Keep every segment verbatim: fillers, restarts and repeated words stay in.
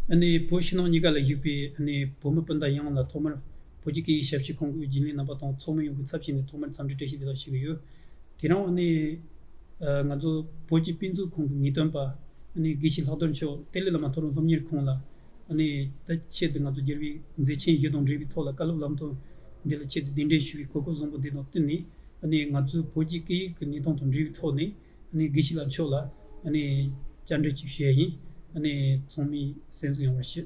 ཨ་ནི་བོད་ཕྱི་ནང་གཉིས་ཀ་ལ་བཞུགས་པའི་ཨ་ནི་བོད་མི་སྤུན་ཟླ་ཡོངས་ལ་ཐོག་མར་བོད་ཀྱི་སྐད་ཡིག་ཞབས་ཞུ་ཁང་གི་རྒྱུན་ལས་རྣམ་པ་དང་ཚོགས་མི་ཡོངས་ཀྱི་ཚབ་བྱས་ནས་ཐོག་མར་འཚམས་འདྲི་བཀྲ་ཤིས་བདེ་ལེགས་ཞུ་གི་ཡོད། དེ་རིང་ཨ་ནི་ང་ཚོ་བོད་ཀྱི་དཔེ་མཛོད་ཁང་གི་ངེས་སྟོན་པ་ཨ་ནི་དགེ་བཤེས་ལྷག་རྡོར་མཆོག་ཏེ་ལི་བླ་མ་མཐོ་རིམ་སློབ་གཉེར་ཁང་ལ་ཨ་ནི་ད་ཆེད་དུ་ང་ཚོ་རྒྱལ་བའི་མཛད་ཆེན་བཞི་དང་འབྲེལ་བའི་ཐོག་ལ་བཀའ་སློབ་ལམ་སྟོན་འདི་ལ་ཆེད་དུ་གདན་འདྲེན་ཞུ་བའི་གོ་སྐབས་བཟང་པོ་འདི་དང་བསྟུན་ནས་ཨ་ནི་ང་ཚོའི་བོད་ཀྱི་སྐད་ཡིག་གི་གནས་སྟངས་དང་འབྲེལ་བའི་ཐོག་ནས་ཨ་ནི་དགེ་བཤེས་ལགས་མཆོག་ལ་ཨ་ནི་བཅར་འདྲི་ཅིག་ཞུ་ཡ་ཡིན། ཨ་ནི་ཚང་མས་གསན་གཟིགས་ཡོང་བར་ཞུ།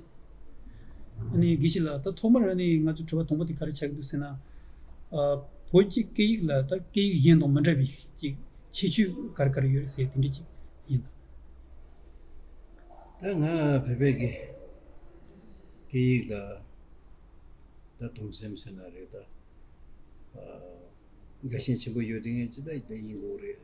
ཨ་ནི་དགེ་བཤེས་ལགས། ད་ཐོག་མར་ཨ་ནི་ང་ཚོ་དྲི་བ་དང་པོ་དེ་ག་རེ་ཆགས་ཀྱི་འདུག་ཟེར་ན། ཨ། བོད་ཀྱི་སྐད་ཡིག་ལ་ད་སྐད་ཡིག་གཞན་དང་མི་འདྲ་བའི་ཅིག་ཁྱད་ཆོས་ག་རེ་ག་རེ་ཡོད་རེད་ཟེར་དེ་འདྲ་ཅིག་ཡིན་ད། ད་ང་བོད་པའི་གི་སྐད་ཡིག་ལ་ད་དུང་སེམས་ཟེར་ན་རེད་ད། ཨ། དགའ་ཞེན་ཆེན་པོ་ཡོད་དེ་ངས་ཅི་ལྟར་བསྡད་ཡིན་དགོས་རེད།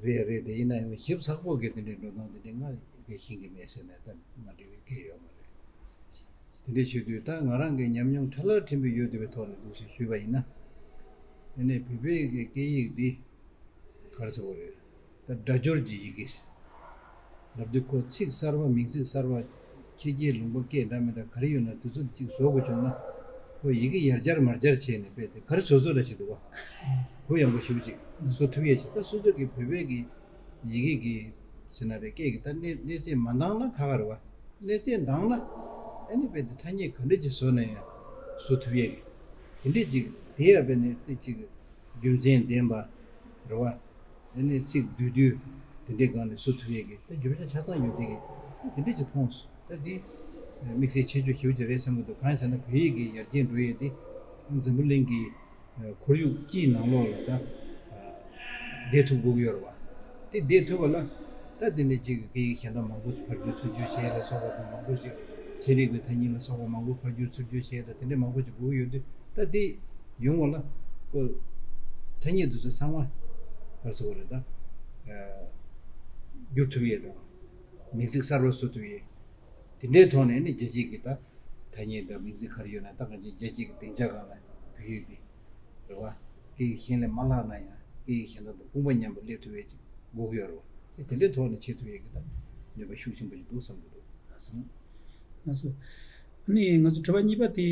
རེད་རེད། དེ་ཡིན་ན་ཡང་ཞིབ་ཚགས་པོ་གི་དེ་འདྲའི་འགྲོ་སྟངས་དེ་འདྲའི་ང་དགའ་ཞེན་གྱི་མེད་ཟེར་ནས་ད་མ་འགྲིག་པའི་སྐད་ཡོད་མ་རེད། དེ་འདྲའི་བྱེད་དུས་ད་ང་རང་གི་ཉམས་མྱོང་ཕྲ་ལ་ཕྲན་བུ་ཡོད་དེ་བའི་ཐོག་ནས་འདུག་ཟེར་ཞུས་པ་ཡིན་ན། དེ་ནས་བོད་པའི་གི་སྐད་ཡིག་འདི་ག་རེ་ཟེར་དགོས་རེད། ད་སྒྲ་སྦྱོར་གྱི་ཡི་གེ་ལབ་དུས་ཁོ་ཚིག་གསར་པ་མིང་ཚིག་གསར་པ་ཕྱི་རྒྱལ་ལུང་པ་སྐད་འདྲ་མི་འདྲ་ག་རེ་ཡོད་ན་དེ་ཚོ་གཅིག་བཟོ་དགོས་བྱུང་ན་ཁོ་ཡི་གེ་ཡར་སྦྱར་མར་སྦྱར་བྱས་ནས་དཔེ་དེ་ག་རེ་བཟོ་བཟོ་འདྲ་ཞིག་འདུག་བ། གུ་ཡངས་པོ་ཞེ་པོ་ཅིག་བཟོ་ཐུབ་ཡས་ཅིག་ད་སོ་སོ་གི་བོད་པའི་གི་ཡི་གེ་གི་ཟེར་ན་རེད་སྐད་གི་ད་གནས་གནས་ཚད་མ་འདང་ན་ཁག་ཁག་རེད་བ། གནས་ཚད་འདང་ན་ཨ་ནི་དཔེ་དེ་ཐ་སྙད་ག་འདྲ་ཅིག་བཟོ་ན་ཡང་བཟོ་ཐུབ་ཡས་གི་དེ་འདྲས་ཅིག་དེ་ཡང་དཔེ་ནས་དེ་ཅིག་རྒྱུ་མཚན་ལྡན་པ་རེད་བ། ཨ་ནི་ཚིག་བསྡུས་བསྡུས་དེ་འདྲའི་སྒང་ནས་བཟོ་ཐུབ་ཡས་ཀྱི་ད་རྒྱུ་ཆ་ཆ་ཚང་ཡོད་དེ་གི་ད་དེ་འདྲས་ཀྱི་མཐོང་སོང་། ད་འདི་དམིགས་བསལ་ཁྱད་ཆོས་ཞེ་པོ་ཅིག་རེད་བསམ་གྱི་འདུག་གང་ཡིན་ཟེར་ན་བོད་ཡིག་གི་ཡར་རྒྱས་འགྲོ་ཡས་དེ་འཛམ་བུ་གླིང་གི་ཁོར་ཡུག་སྤྱིའི་ནང་ལོགས་ལ་ད་བསྡད་ཐུབ་དགོས་ཀྱི་ཡོད་རེད་བ། དེ་བསྡད་ཐུབ་པ་ལ་ད་དེ་འདྲས་ཅིག་གི་སྐད་ཡིག་གཞན་དག་མང་པོ་ཕར་བསྒྱུར་ཚུར་བསྒྱུར་བྱས་ལ་སོགས་པ་དང་མང་པོ་ཅིག་ཚན་རིག་པའི་ཐ་སྙད་ལ་སོགས་པ་མང་པོ་ཕར་བསྒྱུར་ཚུར་བསྒྱུར་བྱས་ད་དེ་འདྲས་མང་པོ་ཅིག་དགོས་ཀྱི་ཡོད་དུས་ད་དེ་ཡོང་བ་ལ་ཁོ་ཐ་སྙད་དེ་ཚོ་ཚང་མ་ག་རེ་ཟེར་དགོས་རེད་ད། བསྒྱུར་ཐུབ་ཡས་དང་། མིང་ཚིག་གསར་པ་བཟོ་ཐུབ་ཡས། དེ་འདྲའི་ཐོག་ནས་ནི་རྒྱལ་སྤྱིའི་གི་ད་ཐ་སྙད་དང་མིང་ཚིག་ག་རེ་ཡོད་ན་ད་གང་ཅི་རྒྱལ་སྤྱིའི་གི་སྡིངས་ཆ་སྒང་ལ་བོད་ཡིག་འདི་རེད་བ། སྐད་ཡིག་གཞན་ལས་མ་ལྷག་ན་ཡང་སྐད་ཡིག་གཞན་དག་དང་དཔུང་པ་མཉམ་པོ་སླེབས་ཐུབ་ཡས་ཅིག་དགོས་ཀྱི་ཡོད་རེད་བ། དེ་དེ་འདྲའི་ཐོག་ནས་བྱེད་ཐུབ་ཡས་གི་ད་ནུས་པ་ཤུགས་ཆེན་པོ་ཞིག་འདུག་བསམ་གྱི་འདུག་ལགས་སོ། ལགས་སོ། ཨ་ནི་ང་ཚོ་དྲི་བ་གཉིས་པ་དེ་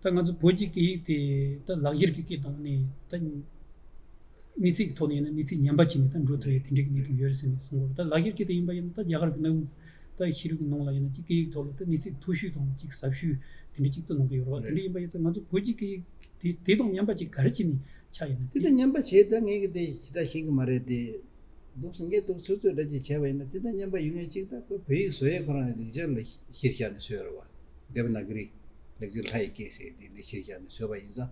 ད་ང་ཚོ་བོད་ཀྱི་སྐད་ཡིག་དེ་ད་ལག་བསྒྱུར་གྱི་སྐད་དང་ནི་ད་གནས་ཚད་ཀྱི་ཐོག་ནས་ཡིན་ན་གནས་ཚད་ཉམས་པ་བྱས་ནས་ད་འགྲོ་ཐུབ་ཡས་དེ་འདྲའི་གི་གནས་སྟངས་ཡོད་རེད་ཟེར་ནས་གསུང་གི་ཡོད་རེད། ད་ལག་བསྒྱུར་སྐད་དེ་ཡིན་པ་ཡིན་ན་ད་རྒྱ་གར་གྱི་གནའ་བོའི་ད་ཤེས་རིག་གི་ནང་ལ་ཡིན་ན་ཅིག་སྐད་ཡིག་ཐོག་ལ་ད་གནས་ཚད་མཐོ་ཤོས་དང་ཅིག་ཟབ་ཤོས་དེ་འདྲ་ཅིག་བརྩི་གནང་གི་ཡོད་རེད་བ། དེ་འདྲ་ཡིན་པ་ཡིན་ཙང་ང་ཚོ་བོད་ཀྱི་སྐད་ཡིག་དེ་དེ་དང་མཉམ་པ་ཅིག་ག་རེ་བྱས་ནས་ཆགས་ཡོད་ན་དེ་དེ་དང་མཉམ་པ་བྱས་ད་ངས་གི་དེ་ཞེ་དྲག་ཤེས་ཀྱི་མ་རེད་དེ། འདུག་སེ་ངས་འདུག་ཚོད་ཚོད་འདྲ་ཅིག་བྱས་པ་ཡིན་ན་དེ་དང་མཉམ་པ་ཡོང་ཡས་ཅིག་ད་ཁོས་བོད་ཡིག་བཟོ་ཡས་ཁོ་རང་ལེགས་སྦྱར་ལ་གཞིར་བཞག་ནས་བཟོས་ཡོད་རེད་བ། དེབ་ནཱ་གི་རི་ལེགས་སྦྱར་ལྷ་ཡི་སྐད་ཟེར་དེ་ལ་གཞིར་བཞག་ནས་བཟོས་པ་ཡིན་ཙང་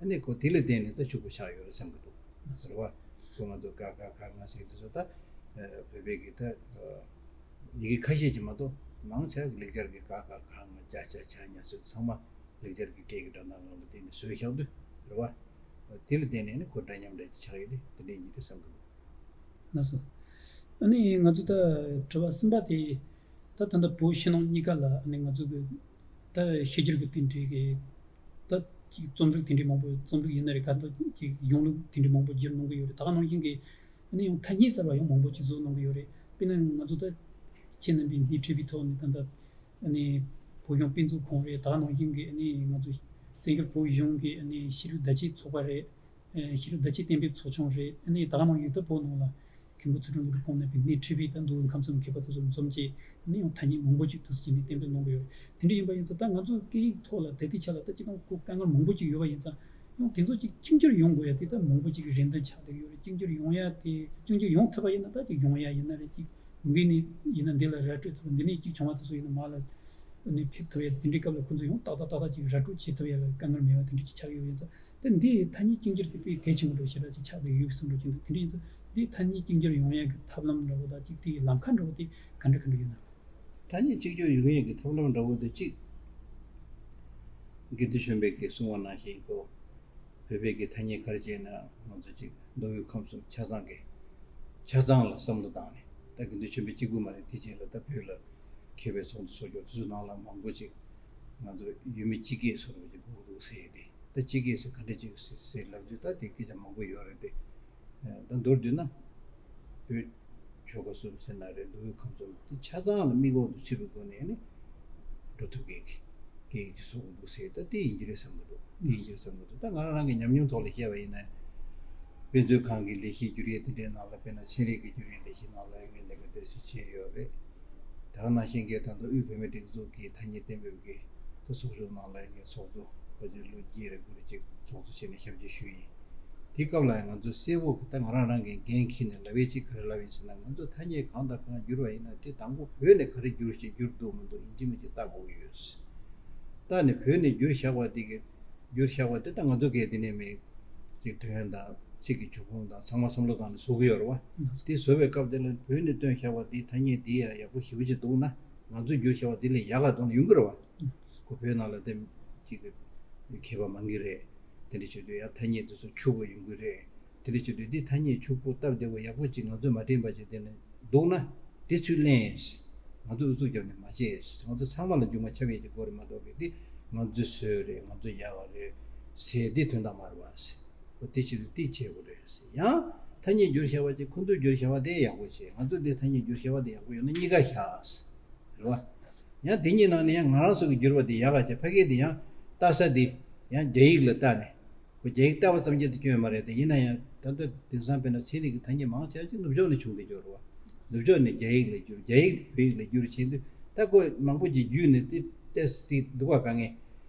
ཨ་ནི་ཁོ་དེ་ལ་བརྟེན་ནས་ད་ཕྱུག་པོ་ཆགས་ཡོད་རེད་བསམ་གྱི་འདུག་རེད་བ། ཁོ་ང་ཚོ་ཀ་ཁ་ག་ང་ཟེར་དེ་ཚོ་ད་བོད་པའི་གི་ད་ཡི་གེ་ཁ་ཤས་ཀྱི་མ་གཏོགས་མང་ཆེ་གི་ལེགས་སྦྱར་གི་ཀ་ཁ་ག་ང་ཅ་ཆ་ཇ་ཉ་ཟེར་ཚང་མ་ལེགས་སྦྱར་གི་སྐད་ཀྱི་སྒྲ་གདངས་ངོ་ལ་བརྟེན་ནས་བཟོས་བཞག་དུས་རེད་བ། དེ་ལ་བརྟེན་ནས་ནི་ཁོ་འདྲ་མཉམ་འདྲ་ཅིག་ཆགས་ཡོད་དེ་དེ་འདྲའི་ཡིན་དུས་བསམ་གྱི་འདུག་ལགས་སོ། ཨ་ནི་ང་ཚོ་ད་དྲི་བ་གསུམ་པ་དེ་ད་ད་ལྟ་བོད་ཕྱི་ནང་གཉིས་ཀ་ལ་ཨ་ནི་ང་ཚོ་གི་ད་ཕྱི་རྒྱལ་གི་དེ་འདྲའི་གི་ད་ཅིག་རྩོམ་རིག་དེ་འདྲའི་མང་པོ་རྩོམ་རིག་ཡིན་ན་རེད་ག་ད་ཅིག་གཞུང་ལུགས་དེ་འདྲའི་མང་པོ་བསྒྱུར་གནང་གི་ཡོད་རེད། ད་ག་ནང་བཞིན་གི་ཨ་ནི་ཡང་ཐ་སྙད་གསར་པ་ཡང་མང་པོ་ཅིག་བཟོ་གནང་གི་ཡོད་རེད། དཔེར་ན་ང་ཚོ་ད་ཁྱེད་རྣམ་པས་སྣེ་ཁྲིད་པའི་ཐོག་ནས་ད་ལྟ་ཨ་ནི་བོད་གཞུང་དཔེ་མཛོད་ཁང་རེད། ད་ག་ནང་བཞིན་གི་ཨ་ནི་ང་ཚོ་བཙན་བྱོལ་བོད་གཞུང་གི་ཨ་ནི་ཤེས་རིག་བརྡ་ཆད་ཚོགས་པ་རེད། ཨེ་ཤེས་རིག་བརྡ་ཆད་གཏན་འབེབས་ཚོགས་ཆུང་རེད། ཨ་ནི་ད་ག་ནང་བཞིན་དུ་བོད་ནང་ལ་མཁན་པོ་ཚུལ་ཁྲིམས་བློ་གྲོས་ཁོང་རྣམ་པས་སྣེ་ཁྲིད་པའི་ད་མདོ་དབུས་ཁམས་གསུམ་མཁས་པ་དེ་ཚོ་འཛོམས་བྱས་ཨ་ནི་ཡང་ཐ་སྙད་མང་པོ་ཅིག་དུས་སུ་བྱས་ནས་གཏན་འབེབས་གནང་གི་ཡོད་རེད། དེ་འདྲ་ཡིན་པ་ཡིན་ཙང་ད་ང་ཚོ་སྐད་ཡིག་ཐོག་ལ་ད་ལྟའི་ཆ་ལ་ད་སྤྱིར་བཏང་ཁོ་དཀའ་ངལ་མང་པོ་ཅིག་ཡོད་པ་ཡིན་ཙང་ཡང་དེ་ཚོ་ཅིག་གཅིག་གྱུར་ཡོང་དགོས་ཡ་དེ་ད་མང་པོ་ཅིག་གི་རེ་འདུན་ཆགས་བསྡད་ཡོད་རེད། གཅིག་གྱུར་ཡོང་ཡ་དེ་གཅིག་གྱུར་ཡོང་ཐུབ་པ་ཡིན་ན་ད་ཅིག་ཡོང་ཡ་ཡིན་ན་རེད། ཅིག་མུ་གེ་ནས་ཡིན་ན་འདི་ལ་ར་སྤྲོད་ཐུབ། འདི་ནས་གཅིག་བྱུང་བ་དེ་ཚོ་ཡིན་ན་མར་ལ་ནས་ཕེབས་ཐུབ་ཡ་དེ་འདྲའི་སྐབས་ལ་ཁོང་ཚོ་ཡང་ཏག་ཏག་ཏག་ཏག་ཅིག་ར་སྤྲོད་བྱེད་ཐུབ་ཡ་ལ་དཀའ་ངལ་མེད་པ་དེ་འདྲ་ཅིག་ཆགས་ཡོད་ཡིན་ཙང་། དེ་འདི་ཐ་སྙད་གཅིག་གྱུར་དེ་དཔེ་གལ་ཆེན་པོ་འདྲ་ཞེ་དྲག་ཅིག་ཆགས་བསྡད་ཡོད་པའི་བསམ་བློ་ཅིག་འདུག་དེ་འདྲ་ཡིན་ཙང་འདི་ཐ་སྙད་གཅིག་གྱུར་ཡོང་ཡ་གི་ཐབས་ལམ་འདྲ་བོ་དང་ཅིག་དེའི་ལམ་ཁ་འདྲ་བོ་དེ་ག་འདྲ་ག་འདྲ་ཡོད་ན། ཐ་སྙད་གཅིག་གྱུར་ཡོང་ཡ་གི་ཐབས་ལམ་འདྲ་བོ་དེ་གཅིག་དགེ་འདུན་ཆོས་འཕེལ་གྱིས་གསུངས་པ་ནང་བཞིན་ཁོ། བོད་པའི་གི་ཐ་སྙད་ག་རེ་བྱས་ན་ང་ཚོ་ཅིག་མདོ་དབུས་ཁམས་གསུམ་ཆ་ཚང་གི་ཆ་ཚང་ལ་བསམ་བློ་བཏང་ནས་ད་དགེ་འདུན་ཆོས་འཕེལ་གཅིག་པུ་མ་རེད། དེ་རྗེས་ལ་ད་བོད་ལ་མཁས་པའི་ཚོགས་འདུ་ཚོགས་རྒྱུ་དེ་ཚོའི་ནང་ལ་མང་པོ་ཅིག་ང་ཚོ་ཡུལ་མི་སྤྱི་སྐད་བཟོ་འདྲ་ཅིག་དགོས་འདུག་ཟེར་ཏེ་ད་སྤྱི་སྐད་ཟེར་ག་འདྲ་ཅིག་ཟེར་ཟེར་ལབ་དུས་ད་དེ་སྐད་ཆ་མང་པོ་ཡོད་རེད་དེ། ད་མདོར་བསྡུས་ན་བོད་ ཆོལ་ཁ་གསུམ་ཟེར་ན་རེད། མདོ་དབུས་ཁམས་གསུམ་དེ་ཆ་ཚང་ལ་མིག་འོག་ཏུ་ཚུད་པའི་སྒོ་ནས་ནི་འགྲོ་ཐུབ་མཁན་གྱི་སྐད་ཡིག་ཅིག་བཟོ་དགོས་འདུག་ཟེར། ད་དེ་ཡིན་གྱི་རེད་བསམ་གྱི་འདུག་དེ་ཡིན་གྱི་རེད་བསམ་གྱི་འདུག་ད་ང་རང་རང་གི་ཉམས་མྱོང་ཐོག་ལ་བཤད་པ་ཡིན་ན། དཔེ་མཛོད་ཁང་གི་ལས་གཞི་བསྒྱུར་ཡས་དེ་འདྲའི་ནང་ལ། དཔེར་ན་ཚན་རིག་གི་བསྒྱུར་ཡས་ལས་གཞི་ནང་ལ་ངས་ལས་ཀ་དེ་སྲིད་བྱས་ཡོད་རེད། ད་ག་ནང་བཞིན་གྱི་ད་ལྟ་དབུས་བོད་མིའི་སྒྲིག་འཛུགས་ཀྱི་ཐ་སྙད་གཏན་འབེབས་ཀྱི་ད་ཚོགས་ཆུང་ནང་ལ་ངས་ཚོགས་གཙོ་ཕལ་ཆེར་ལོ་བརྒྱད་རེ་དགུ་རེ་ཅིག་ཚོགས་གཙོ་བྱས་ནས་ཞབས་ཕྱི་ཞུས་ཡིན། དེ་སྐབས་ལ་ཡང་ང་ཚོ་གསལ་པོ་གི་ད་ང་རང་རང་གི་འགན་འཁྱེར་ནས་ལབ་ཡས་ཅིག་ག་རེ་ལབ་ཡིན་ཟེར་ན། ང་ཚོ་ཐ་སྙད་གང་དང་གང་བསྒྱུར་བ་ཡིན་ན་དེ་དང་པོ་བོད་ནས་ག་རེ་བསྒྱུར་ཞིག་བསྒྱུར་འདུག་མི་འདུག་ཡིན་གཅིག་མིན་གཅིག་བལྟ་དགོས་ཀྱི་ཡོད། བལྟས་ནས་བོད་ནས་བསྒྱུར་བཞག་པ་དེ་གི་བསྒྱུར་བཞག་པ་དེ་ད་ང་ཚོ་གས་དེ་ནས་མི་ཅིག་དོན་དང་ཚིག་གི་འབྱུང་ཁུངས་དང་ཚང་མ་བསམ་བློ་བཏང་ནས་བཟོ་གི་ཡོད་རེད་བ། དེ་བཟོ་བའི་སྐབས་དེ་ལ་བོད་ནས་བཏོན་བཞག་པ་དེའི་ཐ་སྙད་དེ་ཡང་ཡག་པོ་ཞེ་པོ་ཅིག་འདུག་ན། ང་ཚོས་བསྒྱུར་བཞག་པ་དེ་ལས་ཡག་ག་འདུག་ན་ཡོང་གི་རེད་བ། ཁོ་བོད་ནང་ལ་དེ་ཅིག་མཁས་པ་མང་གི་རེད། དེ་འདྲ་བྱེད་དུས་ཡང་ཐ་སྙད་དེ་ཚོ་ཕྱུག་པོ་ཡོང་གི་རེད། དེ་འདྲ་བྱེད་དུས་འདི་ཐ་སྙད་ཕྱུག་པོ་སྟབས་བདེ་པོ་ཡག་པོ་ཅིག་ང་ཚོས་མ་དྲན་པ་ཅིག་དེ་ནས་འདུག་ན། དེ་ཚུར་ལེན། ང་ཚོ་ཨུ་ཚུགས་རྒྱབ་ནས་མ་བྱེད། ང་ཚོ་ཚང་མ་ལ་མཇུག་མ་ཆགས་ཡས་ཀྱི་སྐོར་རེད་མ་གཏོགས་གི་འདི་ང་ཚོའི་སྲོལ་རེད། ང་ཚོ་ཡག་ག་རེད་ཟེར་འདི་དོན་དག་མ་རེད་བ། འོ་དེ་བྱེད་དུས་དེ་བྱེད་དགོས་རེད། ཡང་ཐ་སྙད་བསྒྱུར་བཞག་པ་ཅིག་ཁོ་ཚོས་བསྒྱུར་བཞག་པ་དེ་ཡག་པོ་བྱེད། ང་ཚོས་འདི་ཐ་སྙད་བསྒྱུར་བཞག་པ་དེ་ཡག་པོ་ཡོད་ན་གཉིས་ཀ་བཞག་རེད་བ། ཡང་དེ་གཉིས་ནང་ནས་ཡང་ང་རང་ཚོ་གི་བསྒྱུར་བ་དེ་ཡག་ག་བྱས། ཕ་གི་དེ་ཡང་ལྟ་ས་དེ་ཡང་རྒྱ་ཡིག་ལ་ལྟ་ནས། ཁོ་རྒྱ་ཡིག་ལྟ་བ་ཙམ་གྱིས་དེ་སྐྱོན་མ་རེད་དེ། ཡིན་ན་ཡང་ད་ལྟ་དེང་སང་དཔེར་ན་ཚན་རིག་གི་ཐ་སྙད་མང་ཆེ་ཅིག་ནུབ་ཕྱོགས་ནས་བྱུང་བསྡད་ཀྱི་ཡོད་རེད་བ། ནུབ་ཕྱོགས་ནས་རྒྱ་ཡིག་ལ་བསྒྱུར། རྒྱ་ཡིག་ནས་བོད་ཡིག་ལ་བསྒྱུར་བྱས་དུས་ད་ཁོ་མང་པོ་ཅིག་བརྒྱུད་ནས་དེ་ཏོག་ཙམ་དེ་འདུག་ག་དཀའ་ངལ།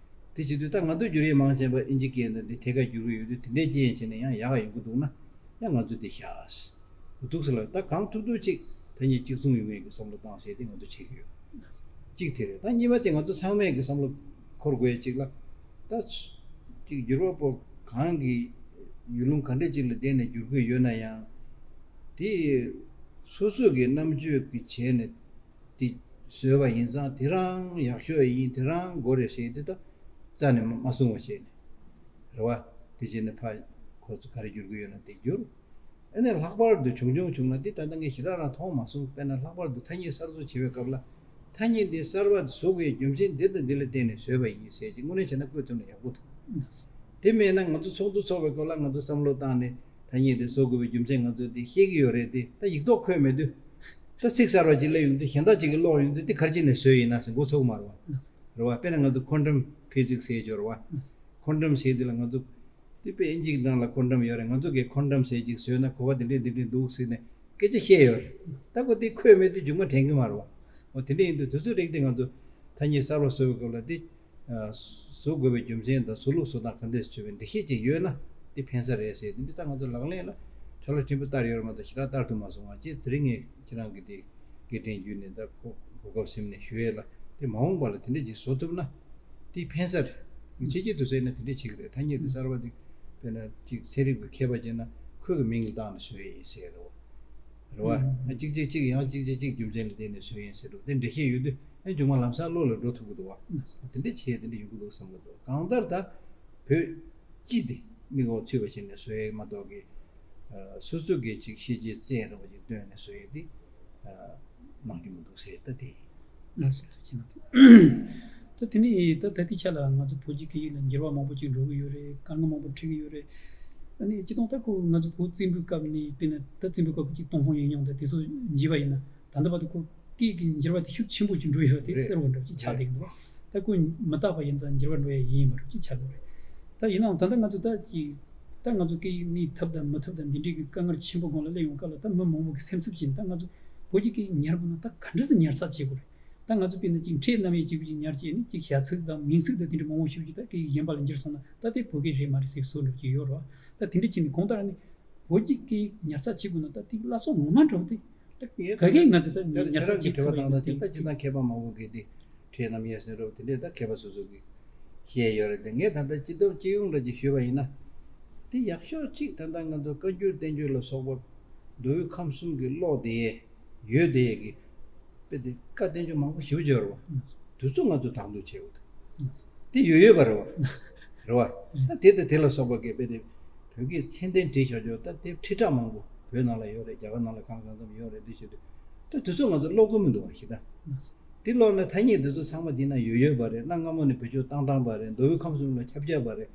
དེ་བྱེད་དུས་ད་ང་ཚོ་བསྒྱུར་ཡས་མང་ཆེ་བ་ཨིན་ཇི་སྐད་ནས་དེ་ཐད་ཀར་བསྒྱུར་གྱི་ཡོད་དུས། དེ་འདྲའི་རྐྱེན་བྱས་ནས་ཡང་ཡག་ག་ཡོང་གི་འདུག་ན་ཡང་ང་ཚོ་དེ་བཞག་འདུག་ཟེར་ལ། ད་གང་ཐུབ་ཐུབ་ཅིག་ཐ་སྙད་གཅིག་མཚུངས་ཡོང་ཡས་ཀྱི་བསམ་བློ་བཏང་ཟེར་དེ་ང་ཚོ་བྱེད་ཀྱི་ཡོད། གཅིག་དེ་རེད། ད་གཉིས་པ་དེ་ང་ཚོ་ཚང་མས་ཀྱི་བསམ་བློ་འཁོར་དགོས་ཡས་གཅིག་ལ། ད་ཅིག་བསྒྱུར་བ་པོ་གང་གི་ཡུལ་ལུང་ག་འདྲ་ཅིག་ལ་བསྡད་ནས་བསྒྱུར་གྱི་ཡོད་ན་ཡང་། དེ་སོ་སོ་གི་རྣམ་དཔྱོད་ཀྱི་བྱས་ནས་དེ་བཟོས་པ་ཡིན་ཙང་དེ་རང་ཡག་ཤོས་ཡིན། དེ་རང་དགོས་རེད་ཟེར་དེ་ད་རྩ་ནས་མ་གསུང་བ་བྱས་ནས་རེད་བ། དེ་བྱས་ནས་ཕར་ཁོ་ཚོ་ག་རེ་བསྒྱུར་གྱི་ཡོད་ན་དེ་བསྒྱུར། ཨ་ནི་ལྷག་པར་དུ་བྱུང་བྱུང་བྱུང་ན་འདི་ད་ལྟ་ངས་ཞེ་དྲག་རང་མཐོང་མ་སོང་། དཔེར་ན་ལྷག་པར་དུ་ཐ་སྙད་གསར་བཟོ་བྱེད་པའི་སྐབས་ལ། ཐ་སྙད་འདི་གསར་པ་བཟོ་དགོས་རྒྱུ་མཚན་འདི་དང་འདི་ལ་བརྟེན་ནས་བཟོས་པ་ཡིན་ཟེར་གྱི་དངོས་གནས་བྱས་ན་བཀོད་ཐུབ་ན་ཡག་པོ་འདུག་དེ་མེད་ན་ང་ཚོ་ཚོགས་འདུ་ཚོགས་པའི་སྐབས་ལ་ང་ཚོ་བསམ་བློ་བཏང་ནས་ཐ་སྙད་འདི་བཟོ་དགོས་པའི་རྒྱུ་མཚན་ང་ཚོ་འདི་ཤེས་ཀྱི་ཡོད་རེད་དེ། ད་ཡིག་ཐོག་འཁོད་མེད་དུས། ད་ཚིག་གསར་པ་ཅིག་སླེབས་ཡོང་དུས་གཞན་དག་ཅིག་གིས་ཀློག་ཡོང་དུས་འདི་ག་རེ་བྱས་ནས་བཟོས་ཡིན་ན་ཟེར་མགོ་ཚོས་ཀྱི་མ་རེད་བ། རེད་བ། དཔེར་ན་ང་ཚོ་ཁོན་ཊམ་ཕི་ཛིག་སི་ཟེར་ཡས་ཅིག་ཡོད་རེད་བ། ཁོན་ཊམ་ཟེར་ཡས་འདི་ལ་ང་ཚོ་དེ་དཔེ་ཨིན་ཇིའི་ནང་ལ་ཁོན་ཊམ་ཡོད་རེད། ང་ཚོ་གིས་ཁོན་ཊམ་ཟེར་ཅིག་བཟོས་ན་གོ་བ་འདི་འདྲས་འདི་འདྲས་འདུག་ཟེར་ནས་སྐད་ཆ་བཤད་ཡོད་རེད། ད་ཁོ་དེ་འཁོད་མེད་དུས་མཇུག་མ་དྲན་གྱི་མ་རེད་བ། འོ་དེ་འདྲས་ཡིན་དུས་དུས་ཚོད་རིགས་དེ་ང་ཚོ་ཐ་སྙད་གསར་པ་བཟོ་བའི་སྐབས་ལ་དེ་བཟོ་དགོས་པའི་རྒྱུ་མཚན་དང་བཟོ་ལུགས་བཟོ་སྟངས་ག་འདྲས་བྱེད་པའི་འགྲེལ་བཤད་ཅིག་ཡོད་ན་དེ་ཕན་ས་རེད་ཟེར། དེ་འདྲས་ད་ང་ཚོ་ལག་ལེན་ལ་ཁྲ་ལ་ཕྲན་བུ་བསྟར་ཡོད་རེད་མ་གཏོགས་ཞེ་དྲག་བསྟར་ཐུབ་མ་སོང་བ། ཅེས་དེ་རིང་ངས་ཁྱེད་རང་གི་དེ་སྐད་འཕྲིན་བརྒྱུད་ནས་ད་གོ་གོ་སྐབས་ཟིན་ནས་ཞུ་ཡས་ལ། དེ་མ་འོངས་པ་ལ་དེ་འདྲས་ཅིག་བཟོ་ཐུབ་ན་དེ་ཕན་ས་རེད། ཕྱི་རྒྱལ་དུ་བཟོས་ན་དེ་འདྲས་བྱེད་ཀྱི་རེད། ཐ་སྙད་དེ་གསར་པ་དེ་དཔེར་ན་ཅིག་ཚན་རིག་གི་མཁས་པ་བྱས་ན་ཁོས་གི་མིང་ལ་བཏགས་ནས་བཟོས་ཡིན་ཟེར་རོ། རེད་བ། གཅིག་གཅིག་གཅིག་ཡང་གཅིག་གཅིག་གཅིག་རྒྱུ་མཚན་ལ་བརྟེན་ནས་བཟོས་ཡིན་ཟེར་རོ། དེ་འགྲེལ་བཤད་ཡོད་དུས་ཨ་མཇུག་མ་ལམ་སང་བློ་ལ་འགྲོ་ཐུབ་ཀྱི་འདུག་བ། དེ་འདྲས་བྱས་དེ་འདྲས་ཡོང་གི་འདུག་བསམ་གྱི་འདུག་གང་ལྟར་ད་བོད་སྤྱི་དེ་མིག་འོག་ཚུད་པ་བྱས་ནས་བཟོ་ཡས་མ་གཏོགས་ཀྱི། སོ་སོ་གིས་ཅིག་ཤེས་བྱའི་རྩལ་འདྲ་བོ་ཅིག་བཏོན་ནས་བཟོ་ཡས་དེ་གནང་རྒྱུ་མི་འདུག་ཟེར། ད་དེ་ཡིན། ལགས་སོ། ཐུགས་རྗེ་གནང་། ད་དེ་ནས་ད་ད་ལྟའི་ཆ་ལ་ང་ཚོ་བོད་ཀྱི་སྐད་ཡིག་ལ་འགྱུར་བ་མང་པོ་ཅིག་འགྲོ་གི་ཡོད་རེད། དཀའ་ངལ་མང་པོ་འཕྲད་ཀྱི་ཡོད་རེད། ཨ་ནི་སྤྱིར་བཏང་ད་ཁོ་ང་ཚོ་བོད་བཙན་པོའི་སྐབས་ནས་དཔེར་ན་ད་བཙན་པོའི་སྐབས་ཀྱི་ཏུན་ཧོང་ཡིག་རྙིང་དང་དེ་ཚོ་བརྗེས་པ་ཡིན་ན། ད་ལྟ་བར་དུ་ཁོ་སྐད་ཀྱི་འགྱུར་བ་དེ་ཤུགས་ཆེན་པོ་ཅིག་འགྲོ་ཡོད་པ་དེ་རེད། གསལ་པོ་འདྲ་ཅིག་ཆགས་བསྡད་ཀྱི་འདུག་ད་ཁོ་མི་རྟག་པ་ཡིན་ཙང་འགྱུར་བ་འགྲོ་ཡ་ཡིན་པ་འདྲ་ཅིག་ཆགས་ཀྱི་རེད། ད་ཡིན་ནའང་ད་ལྟ་ང་ཚོ་ད་ཅིག་ད་ང་ཚོ་སྐད་ཡིག་གནས་ཐབས་དང་མི་ཐབས་དང་འདི་འདྲའི་གི་དཀའ་ངལ་ཆེན་པོ་སྒང་ལ་སླེབས་ཡོང་སྐབས་ལ། ད་མི་མང་པོ་གི་སེམས་འཚབ་ཅིག་ཡིན། ད་ང་ཚོ་བོད་ཀྱི་སྐད་ཡིག་ཉར་དགོས་ན་ད་ག་འདྲ་སེ་ཉར་ཚགས་བྱེད་དགོས་རེད། ད་ང་ཚོ་དཔེར་ན་ཅིག་ཕྲད་རྣམ་དབྱེ་གཅིག་པུ་ཅིག་ཉར་བྱས་ནས་ཅིག་བྱ་ཚིག་དང་མིང་ཚིག་དང་དེ་འདྲ་མང་པོ་ཞིག་ཅིག་ད་སྐད་ཡིག་གཞན་པ་ལ་འགྱུར་སོང་ན་ད་དེ་བོད་སྐད་རེད་མ་རེད་ཟེར་བཟོ་འདྲ་ཅིག་ཡོད་རེད་བ། ད་དེ་འདྲ་བྱས་ནས་གང་ལྟར་ནི་བོད་ཀྱི་སྐད་ཉར་ཚགས་བྱེད་དགོས་ན་ད་དེ་བླ་སྲོག་ངོ་མ་འདྲ་བོ་དེ། ད་ངས་ག་གེ་ང་ཚོ་ད་ད་ཉར་ཚགས་ཁྱེད་རང་གི་དྲི་བ་བཏང་ད་དེ་ད་སྤྱིར་བཏང་མཁས་པ་མང་པོ་གིས་དེ་ཕྲད་རྣམ་དབྱེ་ཟེར་རོ། དེ་འདྲས་ད་མཁས་པ་སོ་སོ་གིས་བཤད་ཡོད་རེད་དེ། ངས་ད་ལྟ་སྤྱི་སྟོབས་སྤྱི་ཡོངས་འདྲ་ཅིག་ཞུས་པ་ཡིན་ན། དེ་ཡག་ཤོས་གཅིག་ད་ལྟ་ང་ཚོ་བཀའ་འགྱུར་བསྟན་འགྱུར་ལ་སོགས་པ་མདོ་དབུས་ཁམས་གསུམ་གྱི་ཀློག་བདེ་ཡས་ཡོད་བསྡད་ཡས་ཀྱི་དཔེ་དེ་བཀའ་བསྟན་བཅོས་མང་པོ་ཞེ་པོ་ཅིག་ཡོད་རེད་བ། དེ་ཚོ་ང་ཚོས་དང་དུ་བྱེད་དགོས་འདུག་དེ་ཡོད་ཡོད་པ་རེད་བ། རེད་བ། ད་དེ་དང་དེ་ལ་སོགས་པ་གི་དཔེ་དེ་བོད་སྐད་ཚད་ལྡན་བྲིས་བཞག་ཆོག་ད་དེ་ཁྲི་ཕྲག་མང་པོ་བོད་ནང་ལ་ཡོད་རེད། རྒྱ་གར་ནང་ལ་གང་གང་འཚམ་ཡོད་རེད། དེ་བྱེད་དུས་ད་དེ་ཚོ་ང་ཚོ་ཀློག་གི་མི་འདུག་བ་ཞིག་ད། དེ་ཀློག་ན་ཐ་སྙད་དེ་ཚོ་ཚང་མ་དེ་ན་ཡོད་ཡོད་པ་རེད། གནའ་སྔ་མོ་ནས་བེད་སྤྱོད་བཏང་བཏང་པ་རེད། མདོ་དབུས་ཁམས་གསུམ་ལ་ཁྱབ་ཁྱབ་པ་རེད།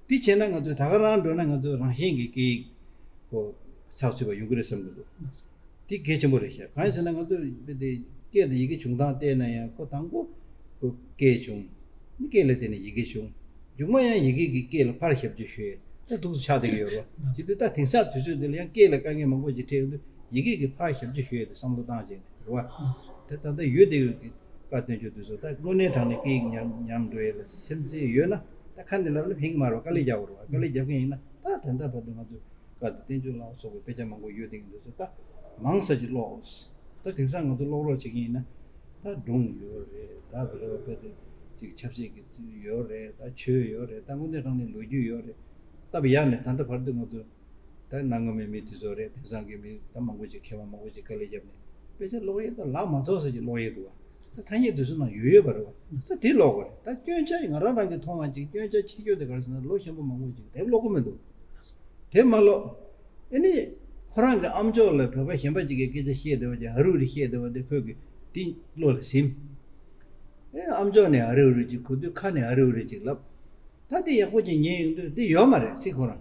དེ་བྱས་ན་ང་ཚོ་ད་ག་རང་འགྲོ་ན་ང་ཚོ་རང་བཞིན་གྱི་སྐད་ཡིག་གོ་ཚགས་ཚུད་པ་ཡོང་གི་རེད་བསམ་གྱི་འདུག་དེ་གལ་ཆེན་པོ་རེད་ཤག་གང་ཡིན་ཟེར་ན་ང་ཚོ་དེ་སྐད་དང་ཡི་གེ་བྱུང་སྟངས་བལྟས་ན་ཡང་ཁོ་དང་པོ་ཁོ་སྐད་བྱུང་། ནི་སྐད་ལ་བརྟེན་ནས་ཡི་གེ་བྱུང་། མཇུག་མ་ཡང་ཡི་གེ་གིས་སྐད་ལ་ཕར་ཞབས་ཕྱི་ཞུ་ཡས་ད་འདུག་སེ་ཆགས་བསྡད་ཀྱི་ཡོད་རེད་བ། བྱེད་དུས་ད་དེང་སང་དུས་ཚོད་འདི་ལ་ཡང་སྐད་ལ་དཀའ་ངལ་མང་པོ་ཅིག་འཕྲད་ཡོང་དུས་ཡི་གེ་གིས་ཕར་ཞབས་ཕྱི་ཞུ་ཡས་དེ་བསམ་བློ་བཏང་བྱས་ནས་རེད་བ། དེ་ད་ལྟ་ཡོད་བསྡད་ཡོད་ཀྱི་བཀའ་བསྟན་བཅོས་དུས་སུ་ད་དངོས་གནས་དྲང་གནས་སྐད་ཡིག་ཉམས་ཉམས་འགྲོ་ཡས་ལ་སེམས་ཅན་ཡོད་ན་ད་ཁ་ནས་ལབ་ན་ཕན་གྱི་མ་རེད་བ། དཀའ་ལས་རྒྱག་དགོས་རེད་བ། དཀའ་ལས་རྒྱབ་མཁན་ཡིན་ན་ད་ད་ལྟ་བར་དུ་ང་ཚོ། བཀའ་དང་བསྟན་བཅོས་ལ་སོགས་པའི་དཔེ་ཆ་མང་པོ་ཡོད་དེ་ཡིན་དུས་སུ་ད་མང་ས་ཅིག་ཀློག་ད་དེང་སང་ང་ཚོ་ཀློག་རོགས་བྱེད་ཀྱི་ཡིན་ན་ད་སྒྲུང་ཡོད་རེད། ད་བོད་པ་དཔེ་དེ་ཅིག་ཆབ་སྲིད་ཀྱི་ཡོད་རེད། ད་ཆོས་ཡོད་རེད། ད་དངོས་གནས་དྲང་གནས་ལོ་རྒྱུས་ཡོད་རེད། ད་བི་ཡག་ནས་ད་ལྟ་བར་དུ་ང་ཚོ་ད་གནའ་སྔ་མོའི་མི་དེ་ཚོ་རེད། དེང་སང་གི་མི་ད་མང་པོ་ཅིག་མཁས་པ་མང་པོ་ཅིག་དཀའ་ལས་བརྒྱབ་ནས་དཔེ་ཆ་ཀློག་ཡས་ད་ལག་མ་ཐོགས་ས་ཅིག་ཀློག་ཡས་འདུག་བ། ད་ཐ་སྙད་དུས་སུ་ནང་ཡོད་ཡོད་པ་རེད་བ། ད་དེ་ཀློག་དགོས་རེད། ད་སྐྱོན་ཆ་ང་རང་རང་གིས་མཐོང་བ་ཅིག་སྐྱོན་ཆ་ཆེ་ཤོས་དེ་ག་རེ་ཟེར་ན་ལོ་གཞོན་པ་མང་པོ་ཅིག་དེབ་ཀློག་གི་མི་འདུག་དེབ་མ་ཀློག་ཨ་ནི་ཁོ་རང་གི་ཨམ་ཅོག་ལ་བོད་པ་གཞན་པ་ཅིག་གིས་སྐད་ཆ་བཤད་བསྡད་པ་ཅིག་ཧ་རུ་རི་བཤད་བསྡད་པ་དེ་ཁོས་གི་དེ་བློ་ལ་ཟིན། ཨེ་ཨམ་ཅོག་ནས་ཨ་རི་ཨུ་རི་ཅིག་གོ་དུས་ཁ་ནས་ཨ་རི་ཨུ་རི་ཅིག་ལབ། ད་དེ་ཡག་པོ་ཅིག་ཉན་ཡོང་དུས་དེ་ཡོད་མ་རེད་ཟེར་ཁོ་རང་།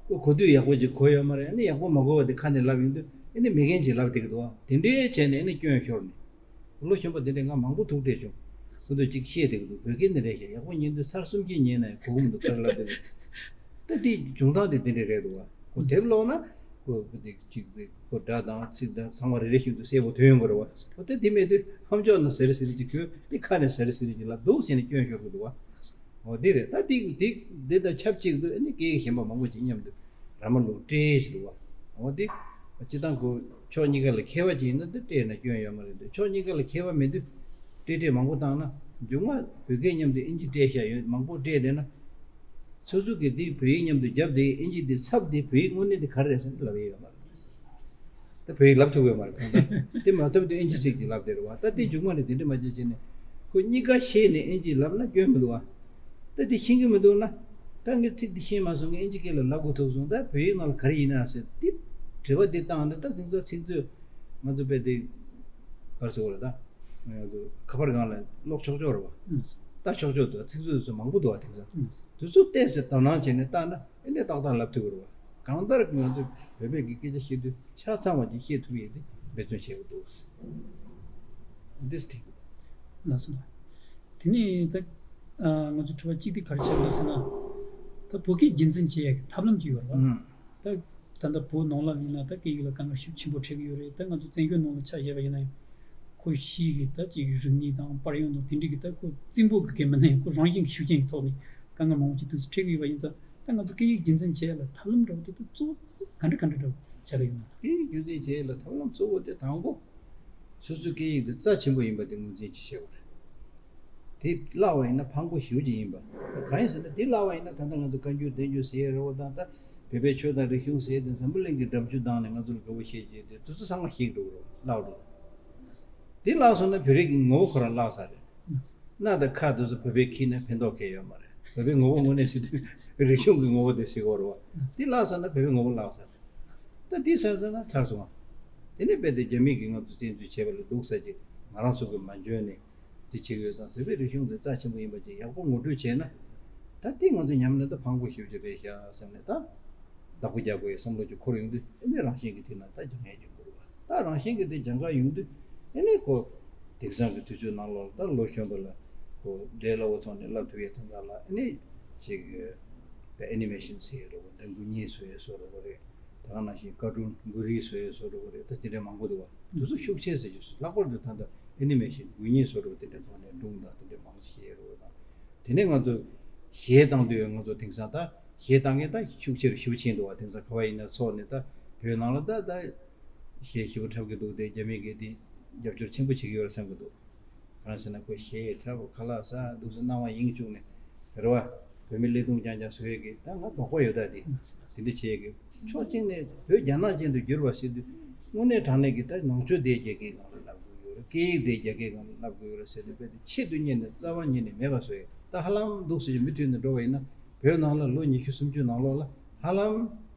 ཨོ་གོ་དུས་ཡག་པོ་ཅིག་གོ་ཡོད་མ་རེད། ཨ་ནི་ཡག་པོ་མ་གོ་བ་དེ་ཁ་ནས་ལབ་ཡོང་དུས་ཨ་ནི་མི་རྒན་ཅིག་ལབ་བསྡད་ཀྱི་འདུག་ཨ་དེ་འདྲའི་བྱས་ནས་ཨ་ནི་སྐྱོན་ཤོར་ནས། ལོ་གཞོན་པ་དེ་འདྲས་ང་མང་པོ་ཐུག་བསྡད་བྱུང་། ཁོ་ཚོས་ཅིག་བཤད་བསྡད་ཀྱི་འདུག་བོད་སྐད་འདི་འདྲས་བཤད་ཡག་པོ་ཉན་དུས་ཚར་གསུམ་བཞི་ཉན་ན་ཡང་གོ་གི་མི་འདུག་ག་རེ་ལབ་བསྡད་ཀྱི་འདུག་ད་དེ་བྱུང་སྟངས་དེ་དེ་འདྲས་རེད་འདུག་བ། ཁོ་དེབ་ཀློག་ན་ཁོ་ཅིག་ཁོ་སྒྲ་དང་ཚིག་དང་ཚང་མ་རེ་རེ་བཞིན་དུ་གསལ་པོ་ཐོན་ཡོང་གི་རེད་བ། ཁོ་ད་དེ་མེད་དུས་ཧམ་ཅོག་ན་ཟེར་ཟེར་ཅིག་གོ་དེ་ཁ་ནས་ཟེར་ཟེར་ཅིག་ལབ་འདུག་ཟེར་ནས་སྐྱོན་ཤོར་གི་འདུག་བ། འོ་དེ་རེད། ད་དེ་དེ་དེ་དང་ཆབས་ཅིག་ཏུ་ཨ་ནི་སྐད་ཡིག་གཞན་པ་མང་པོ་ཅིག་མཉམ་དུ་ར་མ་ལུག་སྤྲད་ཞིག་འདུག་བ། འོ་དེ་སྤྱི་བཏང་ཁོ་ཕྱོགས་གཉིས་ཀ་ལ་མཁས་པ་ཅིག་ཡིན་ན་དེ་སྤྲད་ན་སྐྱོན་ཡོད་མ་རེད་འདུག་ཕྱོགས་གཉིས་ཀ་ལ་མཁས་པ་མེད་དུས་སྤྲད་སྤྲད་མང་པོ་བཏང་ན་མཇུག་མ་བོད་སྐད་མཉམ་དུ་ཨིན་ཇི་སྤྲད་བཞག་ཡོད་མང་པོ་སྤྲད་བསྡད་ན། སོ་སོ་གིས་དེ་བོད་ཡིག་མཉམ་དུ་རྒྱབ་དེ་ཨིན་ཇི་དེ་ཚབ་དེ་བོད་ཡིག་དངོས་གནས་དེ་ག་རེ་རེད་ཟེར་ན་ལབ་ཡས་ཡོད་མ་རེད། ད་བོད་ཡིག་ལབ་ཐུབ་ཡོད་མ་རེད་གང་ལྟར། དེ་མ་ཐུབ་དུས་ཨིན་ཇི་ཚིག་ཅིག་ལབ་བསྡད་རེད་བ། ད་དེ་མཇུག་མ་ནས་དེ་འདྲ་མ་བྱེད་བྱས་ནས་ཁོ་གཉིས་ཀ་ཤེས་ནས་ཨིན་ཇི་ལབ་ན་སྐྱོན་མི་འདུག་བ། ད་དེ་ཤེས་ཀྱི་མི་འདུག་ན། ད་ངས་ཚིག་འདི་ཤེས་མ་སོང་ངས་ཨིན་ཇི་སྐད་ལ་ལབ་དགོས་ཐུག་སོང་། ད་བོད་ཡིག་ནང་ལ་ག་རེ་ཡིན་ན་ཟེར་དེ་དྲི་བ་འདི་བཏང་ནས་ད་དེང་སང་ཚིག་མཛོད་ང་ཚོ་དཔེ་དེ་ག་རེ་ཟེར་བ་རེད། ད་ང་ཚོ་ཁ་པར་སྒང་ལ་ཀློག་ཆོག་ཆོག་རེད་བ། ལྟ་ཆོག་ཆོག་འདུག་ཚིག་མཛོད་སུ་མང་པོ་འདུག་བ། དེང་སང་དེ་ཚོ་བལྟས་ཟེར་དོ་སྣང་བྱས་ནས་ལྟ་ན། ཨེ་ནས་ཏག་ཏག་ལབ་ཐུབ་ཀྱི་རེད་བ། གང་ལྟར་ང་ཚོས་བོད་པའི་གི་སྐད་ཆ་བཤད་དུས་ཆ་ཚང་བ་ཅིག་བཤད་ཐུབ་ཡས་དེ་འབད་བརྩོན་བྱེད་དགོས་འདུག་འདི་དྲན་གྱི་འདུག་ལགས་སོ། དེ་ནས་ད་ང་ཚོ་དྲི་བ་གཅིག་དེ་ག་རེ་ཆགས་འདུག་ཟེར་ན། ད་བོད་སྐད་རྒྱུན་འཛིན་བྱེད་ཡས་ཀྱི་ཐབས་ལམ་ཅིག་ཡོད་རེད་བ། ད་ད་ལྟ་བོད་ནང་ལ་ཡིན་ན་ད་སྐད་ཡིག་ལ་དཀའ་ངལ་ཤུགས་ཆེན་པོ་འཕྲད་ཀྱི་ཡོད་རེད། ད་ང་ཚོ་བཙན་བྱོལ་ནང་ལ་ཆ་བཞག་པ་ཡིན་ན་ཡང་ཁོ་ཕྱིའི་གི་ད་ཅིག་རིག་གནས་དང་པར་ཡང་དང་དེ་འདྲའི་གི་ད་ཁོ་རྩིང་པོ་གི་སྐད་མིན་ན་ཡང་ཁོ་རང་བཞིན་གྱི་ཤུགས་རྐྱེན་གྱི་ཐོག་ནས་དཀའ་ངལ་མང་པོ་ཅིག་དུས་སུ་འཕྲད་ཀྱི་ཡོད་པ་ཡིན་ཙང་། ད་ང་ཚོ་སྐད་ཡིག་རྒྱུན་འཛིན་བྱེད་ཡ་ལ་ཐབས་ལམ་འདྲ་བོ་དེ་ད་གཙོ་བོ་ག་འདྲ་ག་འདྲ་འདྲ་བོ་བྱ་གི་ཡོད་ན། སྐད་ཡིག་རྒྱུན་འཛིན་བྱེད་ཡ་ལ་ཐབས་ལམ་གཙོ་བོ་དེ་དང་པོ། སོ་སོའི་སྐད་ཡིག་དེ་རྩ་ཆེན་པོ་ཡིན་པ་དེ་ངོས་འཛིན་ཅིག་བྱེད་དགོས་རེད། དེ་བརླག་པ་ཡིན་ན་ཕངས་པོ་ཞེ་པོ་ཅིག་ཡིན་པ། གང་ཡིན་ཟེར་ན་དེ་བརླག་པ་ཡིན་ན་ད་ལྟ་ང་ཚོ་བཀའ་འགྱུར་བསྟན་འགྱུར་ཟེར་ཡ་རེད་བ། དང་ད་བོད་པའི་ཆོས་དང་རིག་གཞུང་ཟེར་ཡ་དེ་འཛམ་བུ་གླིང་གི་འགྲམ་ཆུ་ལྡང་ནས་ང་ཚོ་ལ་དགའ་པོ་བཤད་ཀྱི་དེ་དེ་ཚོ་ཚང་མ་ཞིག་འགྲོ་གི་རེད་བ། བརླག་འགྲོ། དེ་བརླག་སོང་ན་བོད་རིགས་ཀྱི་ངོ་བོ་ཁོ་རང་བརླག་ཚར་རེད། སྣ་དང་ཁ་དེ་ཚོ་བོད་པའི་ཁྱི་ན་ཕན་ཐོགས་གང་ཡང་ཡོད་མ་རེད། བོད་པའི་ངོ་བོ་དངོས་གནས་ཟེར་དུས་རིག་གཞུང་གི་ངོ་བོ་དེ་ཟེར་གྱི་ཡོད་རེད་བ། དེ་བརླག་སོང་ན་བོད་པའི་ངོ་བོ་བརླག་ཚར་རེད། ད་དེ་ཟེར་ཚར་ན་ཚར་སོང་བ། དེ་ནས་རྦད་དེ་རྒྱ་མི་གིས་ང་ཚོ་བཙན་འཛུལ་བྱས་པ་ལས་སྡུག་ས་ཅིག་ང་རང་ཚོ་གིས་མ་འཇོན་ནས་དེ་བྱེད་ཀྱི་ཡོད་ཙང་། བོད་པའི་རིག་གཞུང་དེ་རྩ་ཆེན་པོ་ཡིན་པ་ཅིག་ཡག་པོ་ངོ་སྤྲོད་བྱས་ན། ད་དེ་ང་ཚོ་ཉམས་ལེན་ད་ཕངས་པོ་ཞེ་པོ་ཅིག་རེད་ཤག་བསམ་ནས་ད་བདག་པོ་རྒྱག་དགོས་ཡའི་བསམ་བློ་ཅིག་འཁོར་ཡོང་དུས། ཨ་ནི་རང་བཞིན་གྱིས་དེ་ན་ད་སྦྱང་ཡས་ཡོང་གི་རེད་བ། ད་རང་བཞིན་གྱིས་དེ་སྦྱང་ག་ཡོང་དུས། ཨ་ནི་ཁོ་དེང་སང་གི་དུས་ཚོད་ནང་ལོགས་ལ་ད་ལོ་གཞོན་པ་ལ་ཁོ་འདྲའི་སླ་བོ་ཐོག་ནས་བསླབ་ཐུབ་ཡས་དོན་དག་ལ། ཨ་ནི་ཅིག་ད་ཨེ་ནི་མེ་ཤན་ཟེར་ཡས་རེད་བ། ད་མགུལ་རྙིང་བཟོ་ཡས་བཟོ་འདྲ་བོ་རེད། ད་ག་ནང་བཞིན་ཀར་ཊུན་མགུལ་རིས་བཟོ་ཡས་བཟོ་འདྲ་བོ་རེད། ད་དེ་འདྲའི་མང་པོ་འདུག་བ། དེ་ཚོ་ཤུགས་ཆེ་ཟེར་རྒྱུ་སོ། ལྷག་པར་དུ་ད་ལྟ་ཨེ་ནི་མེ་ཤན་མགུལ་རྙིང་བཟོ་འདྲ་བོ་དེ་འདྲའི་ཐོག་ནས་སྒྲུང་དང་དེ་འདྲའི་མང་ཙམ་བཤད་ཡས་རེད་བ། དང་དེ་ནས་ང་ཚོ་གཞས་བཏང་དུས་ང་ཚོ་དེང་སང་ད་གཞས་བཏང་མཁན་ད་ཤུགས་ཆེ་རུ་ཞེ་པོ་ཕྱིན་འདུག་བ། དེང་སང་ག་བ་ཡིན་ན་ཚོགས་ནས་ད་བོད་ནང་ལ་ད་ད་གཞས་ཞེ་པོ་འཁྲབ་ཀྱི་འདུག་སྟེ། རྒྱ་མི་གིས་དེ་རྒྱབ་སྐྱོར་ཆེན་པོ་བྱེད་ཀྱི་ཡོད་རེད་བསམ་གྱི་འདུག་གང་ཟེར་ན་ཁོ་གཞས་འཁྲབ་ཁ་ལག་ཟ་འདུག་སེ་སྣང་བ་ཡེངས་བཅུག་ནས་རེད་བ། བོད་མི་བརླན་གདུང་རྐྱང་རྐྱང་བཟོ་ཡས་ཀྱི་ད་ང་དོགས་པ་ཡོད། ད་དེ་དེ་འདྲ་བྱེད་ཀྱི་ཕྱོགས་གཅིག་ནས་བོད་རྒྱ་ནག་ཅན་དུ་བསྒྱུར་བ་ཟེར་དུས། དངོས་གནས་དྲང་གནས་ཀྱི་ད་ནང་ཆོས་དེ་རྒྱ་སྐད་སྒང་ལ་བསླབ་དགོས་ཡོད་རེད། སྐད་ཡིག་དེ་རྒྱ་སྐད་སྒང་ལ་བསླབ་དགོས་ཡོད་རེད་ཟེར་ནས་དཔེ་དེ་ཆེད་དུ་གཉེར་ནས་རྩ་བ་ཉིད་ནས་མེད་པ་བཟོ་ཡས། ད་ཧ་ལམ་འདུག་སེ་མུ་མཐུད་ནས་འགྲོ་བ་ཡིན་ན་བོད་ནང་ལ་ལོ་ཉི་ཤུ་སུམ་ཅུ་ནང་ལོགས་ལ་ཧ་ལམ་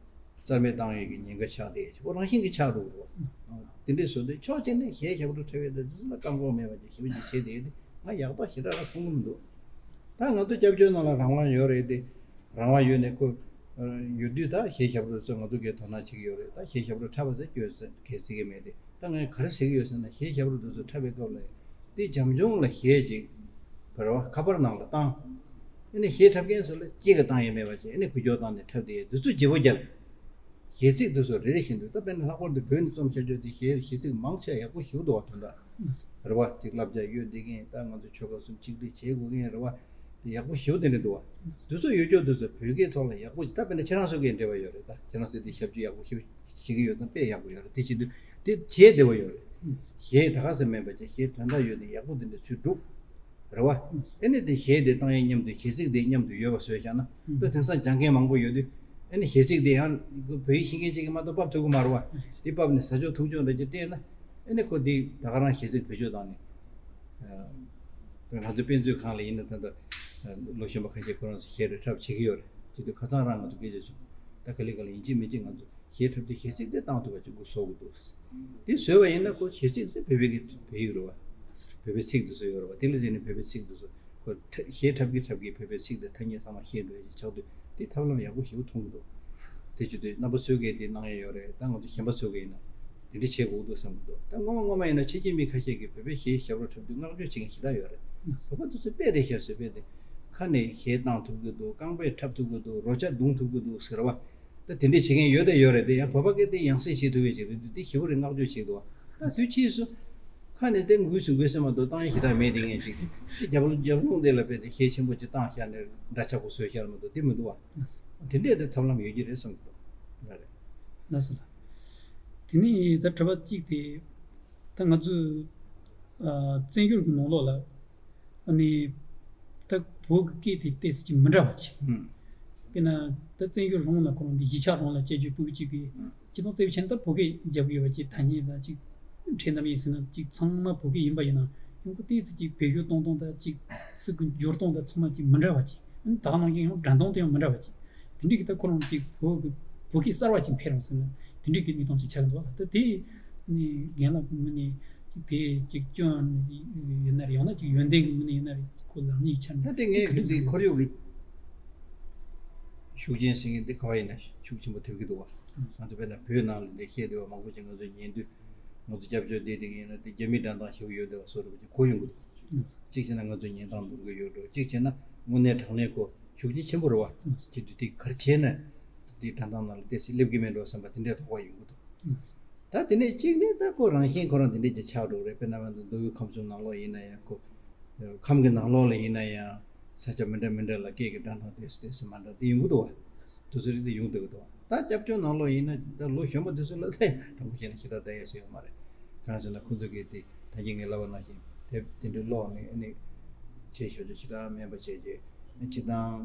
རྩ་མེད་བཏང་ཡས་ཀྱི་ཉེན་ཁ་ཆགས་བསྡད་ཡས་ཁོ་རང་བཞིན་གྱིས་ཆགས་འགྲོ་གི་རེད་བ། དེ་འདྲས་བཟོ་དུས་ཕྱོགས་གཅིག་ནས་གཞས་ཞབས་བྲོ་འཁྲབ་ཡས་དེ་ཚོ་ལ་བཀག་འགོག་མེད་པ་ཅིག་ཞེ་པོ་ཅིག་བྱས་ཏེ། ང་ཡག་རྟགས་ཞེ་དྲག་ར་མཐོང་གི་མི་འདུག་ད་ང་ཚོ་སྐྱབས་བཅོལ་ནང་ལ་རང་དབང་ཡོད་རེད་དེ། རང་དབང་ཡོད་ནས་ཁོ་ ཡོད་དུས་ད་གཞས་ཞབས་བྲོ་ཚོ་ང་ཚོ་གས་དོ་སྣང་བྱེད་ཀྱི་ཡོད་རེད། ད་གཞས་ཞབས་བྲོ་འཁྲབ་པ་ཟེར་སྐྱོན་གས་བརྩི་གི་མེད་དེ། ད་ངས་ག་རེ་ཟེར་གྱི་ཡོད་ཟེར་ན། གཞས་ཞབས་བྲོ་འདི་ཚོ་འཁྲབ་པའི་སྐབས་ལ་འདི་བྱམས་སྐྱོང་ལ་གཞས་ཅིག་བར་བ་ཁ་པར་ནང་ལ་བཏང་། ཨེ་ནས་གཞས་འཁྲབ་མཁན་ཚོ་ལ་གཅིག་གིས་བཏང་ཡས་མེད་པ་བྱས། ཨེ་ནས་འགུལ་སྐྱོད་བཏང་ནས་འཁྲབ་བསྡད་ཡས་འདི་ཚོ་བརྗེ་པོ་བརྒྱབ། གཞས་ཚིག་འདི་ཚོ་རེ་རེ་བཞིན་དུ། ད་དཔེར་ན་ལྷག་པར་དུ་བོད་ནས་རྩོམ་བཞག་རྒྱུ་དེ་གཞས་གཞས་ཚིག་མང་ཆེ་ཡག་པོ་ཞེ་པོ་འདུག་བ། དོན་དག་རེད་བ། ཅིག་བསླབ་བྱ་ཡོད་བསྡད་མཁན། ད་ང་ཚོ་ཆོལ་ཁ་གསུམ་ཆིག་སྒྲིལ་བྱེད་དགོས་མཁན་རེད་བ། དེ་ཡག་པོ་ཞེ་པོ་དེ་འདྲ་འདུག་བ། འདི་ཚོ་ཡོད་སྐྱོ་འདི་ཚོ་བོད་སྐད་ཐོག་ལ་ཡག་པོ་ཅིག་ད་དཔེར་ན་ཁྱེད་རང་ཚོ་གིས་འབྲེལ་བ་ཡོད་རེད། ད་ཁྱེད་རང་ཚོས་དེ་ཞབས་ཞུ་ཡག་པོ་ཞེ་པོ་བྱེད་ཀྱི་ཡོད་ཙང་དཔེ་ཡག་པོ་ཡོད་རེད། དེ་བྱེད་དུས་དེ་དེ་བྱེད་བདེ་བོ་ཡོད་རེད། གཞས་ད་ག་ཟེ་མེད་པ་ཅིག་གཞས་དོན་དག་ཡོད་ནས་ཡག་པོ་དེ་འདྲ་ཚུར་སྒྲུག་རེད་བ། ཨེ་ནས་དེ་གཞས་དེ་བཏང་ཡས་མཉམ་དུ་གཞས་ཚིག་དེ་མཉམ་དུ་ཡོད་པ་བཟོས་བཞག་ན། ད་དེང་སང་སྦྱང་མཁན་མང་པོ་ཡོད་དུས། ཨེ་ནས་གཞས་ཚིག་དེ་ཡང་བོད་ཡིག་ཤེས་མཁན་ཅིག་གིས་མ་གཏོགས་ཕབ་ཐུབ་ཀྱི་མ་རེད་བ། དེ་ཕབ་ནས་ཟ་ཆོག་འཐུང་ཆོག་འདྲ་ཅིག་སྤྲད་ན། ཨེ་ནས་ཁོ་དེ་ད་ག་རང་གཞས་ཚིག་བེད་སྤྱོད་བཏང་ནས། ང་ཚོ་དཔེ་མཛོད་ཁང་ལ་ཡིན་ན་ད་ལྟ་ལོ་གཞོན་པ་ཁ་ཤས་ཁོ་རང་ཚོ་གཞས་རེ་འཁྲབ་བྱེད་ཀྱི་ཡོད་རེད། བྱེད་དུས་ཁ་སང་རང་ང་ཚོ་སྐད་ཆ་བྱུང་། ད་ག་ལེ་ག་ལེ་ཡིན་གཅིག་མིན་གཅིག་ང་ཚོ་གཞས་འཁྲབ་དུས་གཞས་ཚིག་དེ་བཏང་ཐུབ་པ་ཅིག་སྒོ་ཕྱེ་དགོས་འདུག། དེ་བཟོས་པ་ཡིན་ན་ཁོ་གཞས་ཚིག་དེ་བོད་པའི་གི་བོད་ཡིག་རེད་བ། བོད་པའི་ཚིག་དེ་ཚོ་ཡོད་རེད་བ། དེ་ལ་བརྟེན་ནས་བོད་པའི་ཚིག་དེ་ཚོ་ཁོ་འཁྲབ་གཞས་འཁྲབ་ཀྱི་འཁྲབ་ཀྱི་བོད་པའི་ཚིག་དེ་ཐ་སྙད་ཚང་མ་ཤེས་འགྲོ་ཡ་ཅིག་ཆགས་དུས། དེ་ཐབས་ལམ་ཡག་པོ་ཞེ་པོ་མཐོང་གི་འདུག། དེ་བྱེད་དུས་རྣམ་པ་ཚོ་གིས་དེ་གནང་ཡ་ཡོད་རེད། ད་ང་ཚོ་གཞན་པ་ཚོ་གིས་ཡིན་ན་དེ་འདྲ་བྱེད་དགོས་འདུག་བསམ་གི་འདུག། ད་སྔོན་མ་སྔོན་མ་ཡིན་ན་ཕྱི་རྒྱལ་མི་ཁ་ཤས་ཀྱིས་བོད་པའི་གཞས་ཞབས་བྲོ་འཁྲབ་དུས་བསྔགས་བརྗོད་བྱེད་མཁན་ཞེ་དྲག་ཡོད་རེད། བོད་པ་དེ་ཚོ་དཔེ་རེད་ཤག་ཟེར། དཔེ་དེ་ཁ་ནས་གཞས་བཏང་ཐུབ་གི་འདུག། རྐང་པས་འཁྲབ་ཐུབ་གི་འདུག། རོལ་ཆ་རྡུང་ཐུབ་གི་འདུག་ཟེར་བ། ད་དེ་འདྲས་བྱེད་མཁན་ཡོད་དང་ཡོད་རེད། དེ་ཡང་བོད་པ་གིས་དེ་ཡང་སེ་བྱེད་ཐུབ་པའི་ཅིག་རེད་འདུག། དེ་ཞེ་པོ་རེད། བསྔགས་བརྗོད་བྱེད་འདུག། ད་དུས་ཕྱིས་སུ་ཁ་ནས་དེ་འགུལ་སུ་འགུལ་སེ་མ་གཏོགས་བཏང་ཡ་ཞེ་དྲག་མེད། དེ་ངས་ཅིག་དེ་རྒྱབ་ལོང་རྒྱབ་ལོང་དེ་ལ་དཔེ་དེ་གཞས་ཆེན་པོ་ཅིག་བཏང་བཞག་ནས་འདྲ་ཆགས་པོ་བཟོས་བཞག་མ་གཏོགས་དེ་མི་འདུག་བ། དེ་འདྲས་དེ་ཐབས་ལམ་ཡོད་ཀྱི་རེད་བསམ་གི་འདུག། ལགས་རེད། ལགས་སོ་ལགས། དེ་ནས་ད་དྲི་བ་གཅིག་དེ། ད་ང་ཚོས་ཨ་བཙན་བྱོལ་གྱི་ནང་ལོགས་ལ། ཨ་ནི་ད་བོད་ཀྱི་སྐད་དེ་ཏོག་ཙམ་ཅིག་མི་འདྲ་བ་ཅིག། ཨུམ། དཔེར་ན་ད་བཙན་བྱོལ་རང་ལ་ཁོ་རང་འདི་གཞིས་ཆགས་རང་ལ་སྐྱེ་རྒྱུ་སྤུ་གུ་གཅིག་གིས། ཨུམ། སྤྱིར་བཏང་བཙན་བྱོལ་ནང་ད་བོད་སྐད་རྒྱབ་ཀྱི་ཡོད་པ་ཅིག། ཐ་སྙད་དང་ཅིག་ཕྲད་རྣམ་དབྱེ་ཟེར་ན་ཅིག་ཚང་མ་བོད་སྐད་ཡིན་པ་ཡིན་ན། ཡང་ཁོ་ཏོག་ཙམ་ཅིག་བེད་སྤྱོད་གཏོང་སྟངས་དང་ཅིག་ཚིག་གི་སྦྱོར་སྟངས་དང་ཚང་མ་ཅིག་མི་འདྲ་བ་ཅིག། ཨ་ནི་ད་ག་ནང་བཞིན་ཡང་སྒྲ་གདངས་དེ་ཡང་མི་འདྲ་བ་ཅིག། དེ་འདྲའི་གི་ད་ཁོ་རང་ཅིག་བོད་ཀྱི་བོད་སྐད་གསར་བ་ཅིག་འཕེལ་རོགས་ཟེར་ན་དེ་འདྲའི་གི་གནས་སྟངས་ཅིག་ཆགས་ཀྱི་འདུག་ལ། ད་དེ་ནི་རྒན་ལགས་ཀྱི་ངོས་ནས་ཅིག་དེ་ཅིག་སྐྱོན་ཡོད་ན་རེད། ཡང་ན་ཅིག་ཡོན་ཏན་གྱི་ངོས་ནས་ཡིན་ན་རེད། ཁོ་ལག་གཉིས་ཆ་ནས་ད་དེ་ངས་ག་འདྲ་གི་ཟེར་ཁོར་ཡུག་གི་ཤུགས་རྐྱེན་ཟེར་མཁན་དེ་ག་བ་ཡིན་ན་ཤུགས་ཆེན་པོ་ཐེབས་ཀྱི་འདུག་བ། ང་ཚོ་དཔེར་ན་བོད་ནང་ལ་འདི་བཤད་བསྡད་པ་མང་པོ་ཅིག་ང་ཚོ་ཉན་དུས། ང་ཚོ་སྐྱབས་བཅོལ་བསྡད་དེ་ཡིན་ན་དེ་རྒྱ་མིའི་སྒྲ་གདངས་ཞེ་པོ་ཡོད་བསྡད་པ་བཟོ་འདྲ་པོ་ཅིག་གོ་ཡོང་གི་འདུག། གཅིག་བྱས་ན་ང་ཚོ་ཉན་སྟངས་འདུར་གི་ཡོད་འགྲོ། གཅིག་བྱས་ན་དངོས་གནས་དྲང་གནས་ཁོ་ཤུགས་རྐྱེན་ཆེན་པོ་རེད་བ། ཨ་ཅིག་དུས་དེ་ག་རེ་བྱས་ན་དེ་སྒྲ་གདངས་ནང་ལ་ཏོག་ཙམ་སླེབས་ཀྱི་མེད་འགྲོ་བསམ་པ་དེ་འདྲའི་དོགས་པ་ཡོང་གི་འདུག། ད་དེ་ནས་གཅིག་ནས་ད་ཁོ་རང་བཞིན་ཁོ་རང་དེ་འདྲ་ཅིག་ཆགས་འགྲོ་གི་རེད། དཔེར་ན་ང་ཚོ་མདོ་དབུས་ཁམས་གསུམ་ནང་ལོགས་ཡིན་ན་ཡང་ཁོ། ཁམས་ཀྱི་ནང་ལོགས་ལ་ཡིན་ན་ཡང་ས་ཆ་མི་འདྲ་མི་འདྲ་ལ་སྐད་ཀྱི་སྒྲ་གདངས་ཏོག་ཙམ་ཏོག་ཙམ་མ་འདྲ་དེ་ཡོང་གི་འདུག་བ། དེ་ཚོ་རིགས་དེ་ཡོང་བསྡད་ཀྱི་འདུག་བ། ད་སྐྱབས་བཅོལ་ནང་ལོགས་ཡིན་ན་ད་ལོ་གཞོན་པ་དེ་ཚོ་ལ་ད་དྲང་པོ་བཤད་ན་ཞེ་དྲག་བསྡད་ཡས་ཟེར་ཡོད་མ་རེད། གང་ཟེར་ན་ཁོ་ཚོ་གིས་དེ་ད་གིན་ངས་ལབ་པ་ནང་བཞིན་དེབ་དེ་འདྲའི་ཀློག་ནས་ཨ་ནི་བྱས་ཞོར་དུ་ཞེ་དྲག་མེད་པ་བྱས་རྗེས། སྤྱིར་བཏང་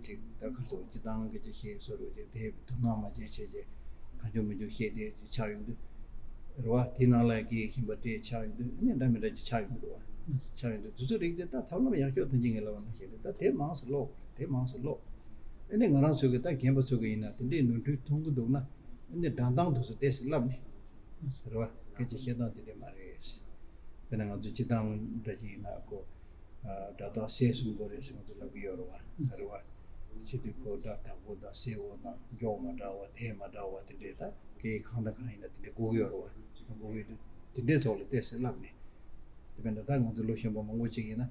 ཅིག་ད་ག་རེ་ཟེར། སྤྱིར་བཏང་སྐད་ཆ་བཤད་བཟོ་འདྲ་ཅིག་དེ་དོ་སྣང་མ་བྱས་བྱས་རྗེས་གང་བྱུང་མི་བྱུང་བཤད་དེ་ཅིག་ཆགས་ཡོང་དུས། རེད་བ། དེ་ནང་ལ་སྐད་ཤིང་པ་སྤྲད་ཆགས་ཡོང་དུས་ཨ་ནི་འདྲ་མི་འདྲ་ཅིག་ཆགས་ཡོང་གི་འདུག་བ། ཆགས་ཡོང་དུས་དེ་ཚོ་རིགས་དེ་ད་ཐབས་ལམ་ཡག་ཤོས་ད་གིན་ངས་ལབ་པ་ནང་བཞིན་རེད། ད་དེབ་མང་ཙམ་ཀློག་དེབ་མང་ཙམ་ཀློག་ཨ་ནི་ང་རང་ཚོ་གི་ད་རྒན་པ་ཚོ་གི་ཡིན་ན་དེ་འདྲའི་ནོར་འཁྲུལ་མཐོང་གི་འདུག་ན། ཨ་ནི་སྒྲ་གདངས་དེ་ཚོ་ཏོག་ཙམ་བསླབ་ནས། རེད་བ། སྐད་ཆ་བཤད་སྟངས་དེ་འདྲ་མ་རེད། དཔེར་ན་ང་ཚོ་སྤྱིར་བཏང་འདྲ་ཅིག་ཡིན་ན་ཁོ། སྒྲ་དག་གསལ་གསུམ་དགོས་རེད་ཟེར་ང་ཚོ་ལབ་ཀྱི་ཡོད་རེད་བ། རེད་བ། བྱེད་དུས་ཁོ་སྒྲ་དག་པོ་དང་གསལ་བོ་དང་མགྱོགས་མ་འདྲ་བ་དལ་མ་འདྲ་བ་དེ་འདྲས་ད་སྐད་གང་དང་གང་ཡིན་ན་དེ་འདྲས་དགོས་ཀྱི་ཡོད་རེད་བ། དགོས་ཀྱི་འདུག། དེ་འདྲས་ཐོག་ལ་ཏོག་ཙམ་བསླབ་ནས། དེ་བས་ན་ད་ང་ཚོ་ལོ་གཞོན་པ་མང་པོ་ཅིག་ཡིན་ན།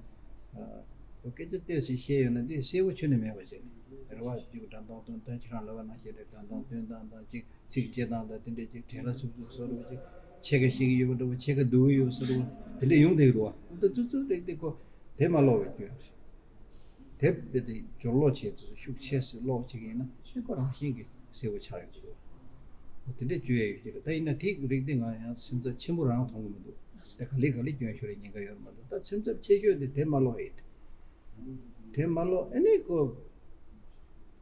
ཁོ་སྐད་ཆ་ཏོག་ཙམ་བཤད་ཡོད་ན་དེ་གསལ་བོ་ཁྱོན་ནས་མེད་པ་བྱས་ནས། རེད་བ། གཅིག་སྒྲ་གདངས་སྟོན་སྟངས་ཁྱེད་རང་ལབ་པ་ནང་བཞིན་རེད། སྒྲ་གདངས་སྟོན་སྟངས་དང་གཅིག་ཚིག་བཅད་སྟངས་དང་དེ་འདྲས་ཅིག་བྲེལ་བ་འཚུབ་འཚུབ་བཟོ་འདྲ་བོ་ཅིག་ཕྱེད་ཀ་ཤེས་ཀྱི་ཡོད་པ་འདྲ་བོ་ཕྱེད་ཀ་སྡུག་གི་ཡོད་བཟོ་འདྲ་བོ་དེ་འདྲས་ཡོང་བསྡད་ཀྱི་འདུག་བ། འོ་ད་ཙུ་ཙུ་རེད་དེ་ཁོ་དེབ་མ་ཀློག་པའི་སྐྱོན་རེད། དེབ་དཔེ་དེ་སྦྱོར་ཀློག་བྱས་ཚུལ་ཤུགས་ཆེ་སེ་ཀློག་བྱེད་ཀྱི་ཡིན་ན་ཨེ་ཁོ་རང་བཞིན་གྱིས་གསལ་བོ་ཆགས་ཡོང་གི་འདུག་བ། འོ་དེ་འདྲས་བཅོས་ཡས་ཡོད་ཀྱི་རེད། ད་ཡིན་ན་དེའི་རིགས་དེ་ང་ཡང་སེམས་འཚབ་ཆེན་པོ་རང་མཐོང་གི་མི་འདུག། ད་ག་ལེ་ག་ལེ་སྐྱོན་ཤོར་ཡས་ཉེན་ཁ་ཡོད་མ་འདུག། ད་སེམས་འཚབ་ཆེ་ཤོས་དེ་དེབ་མ་ཀློག་ཡས་རེད། དེ་མ་ཀློག་ཨེ་ནས་ཁོ་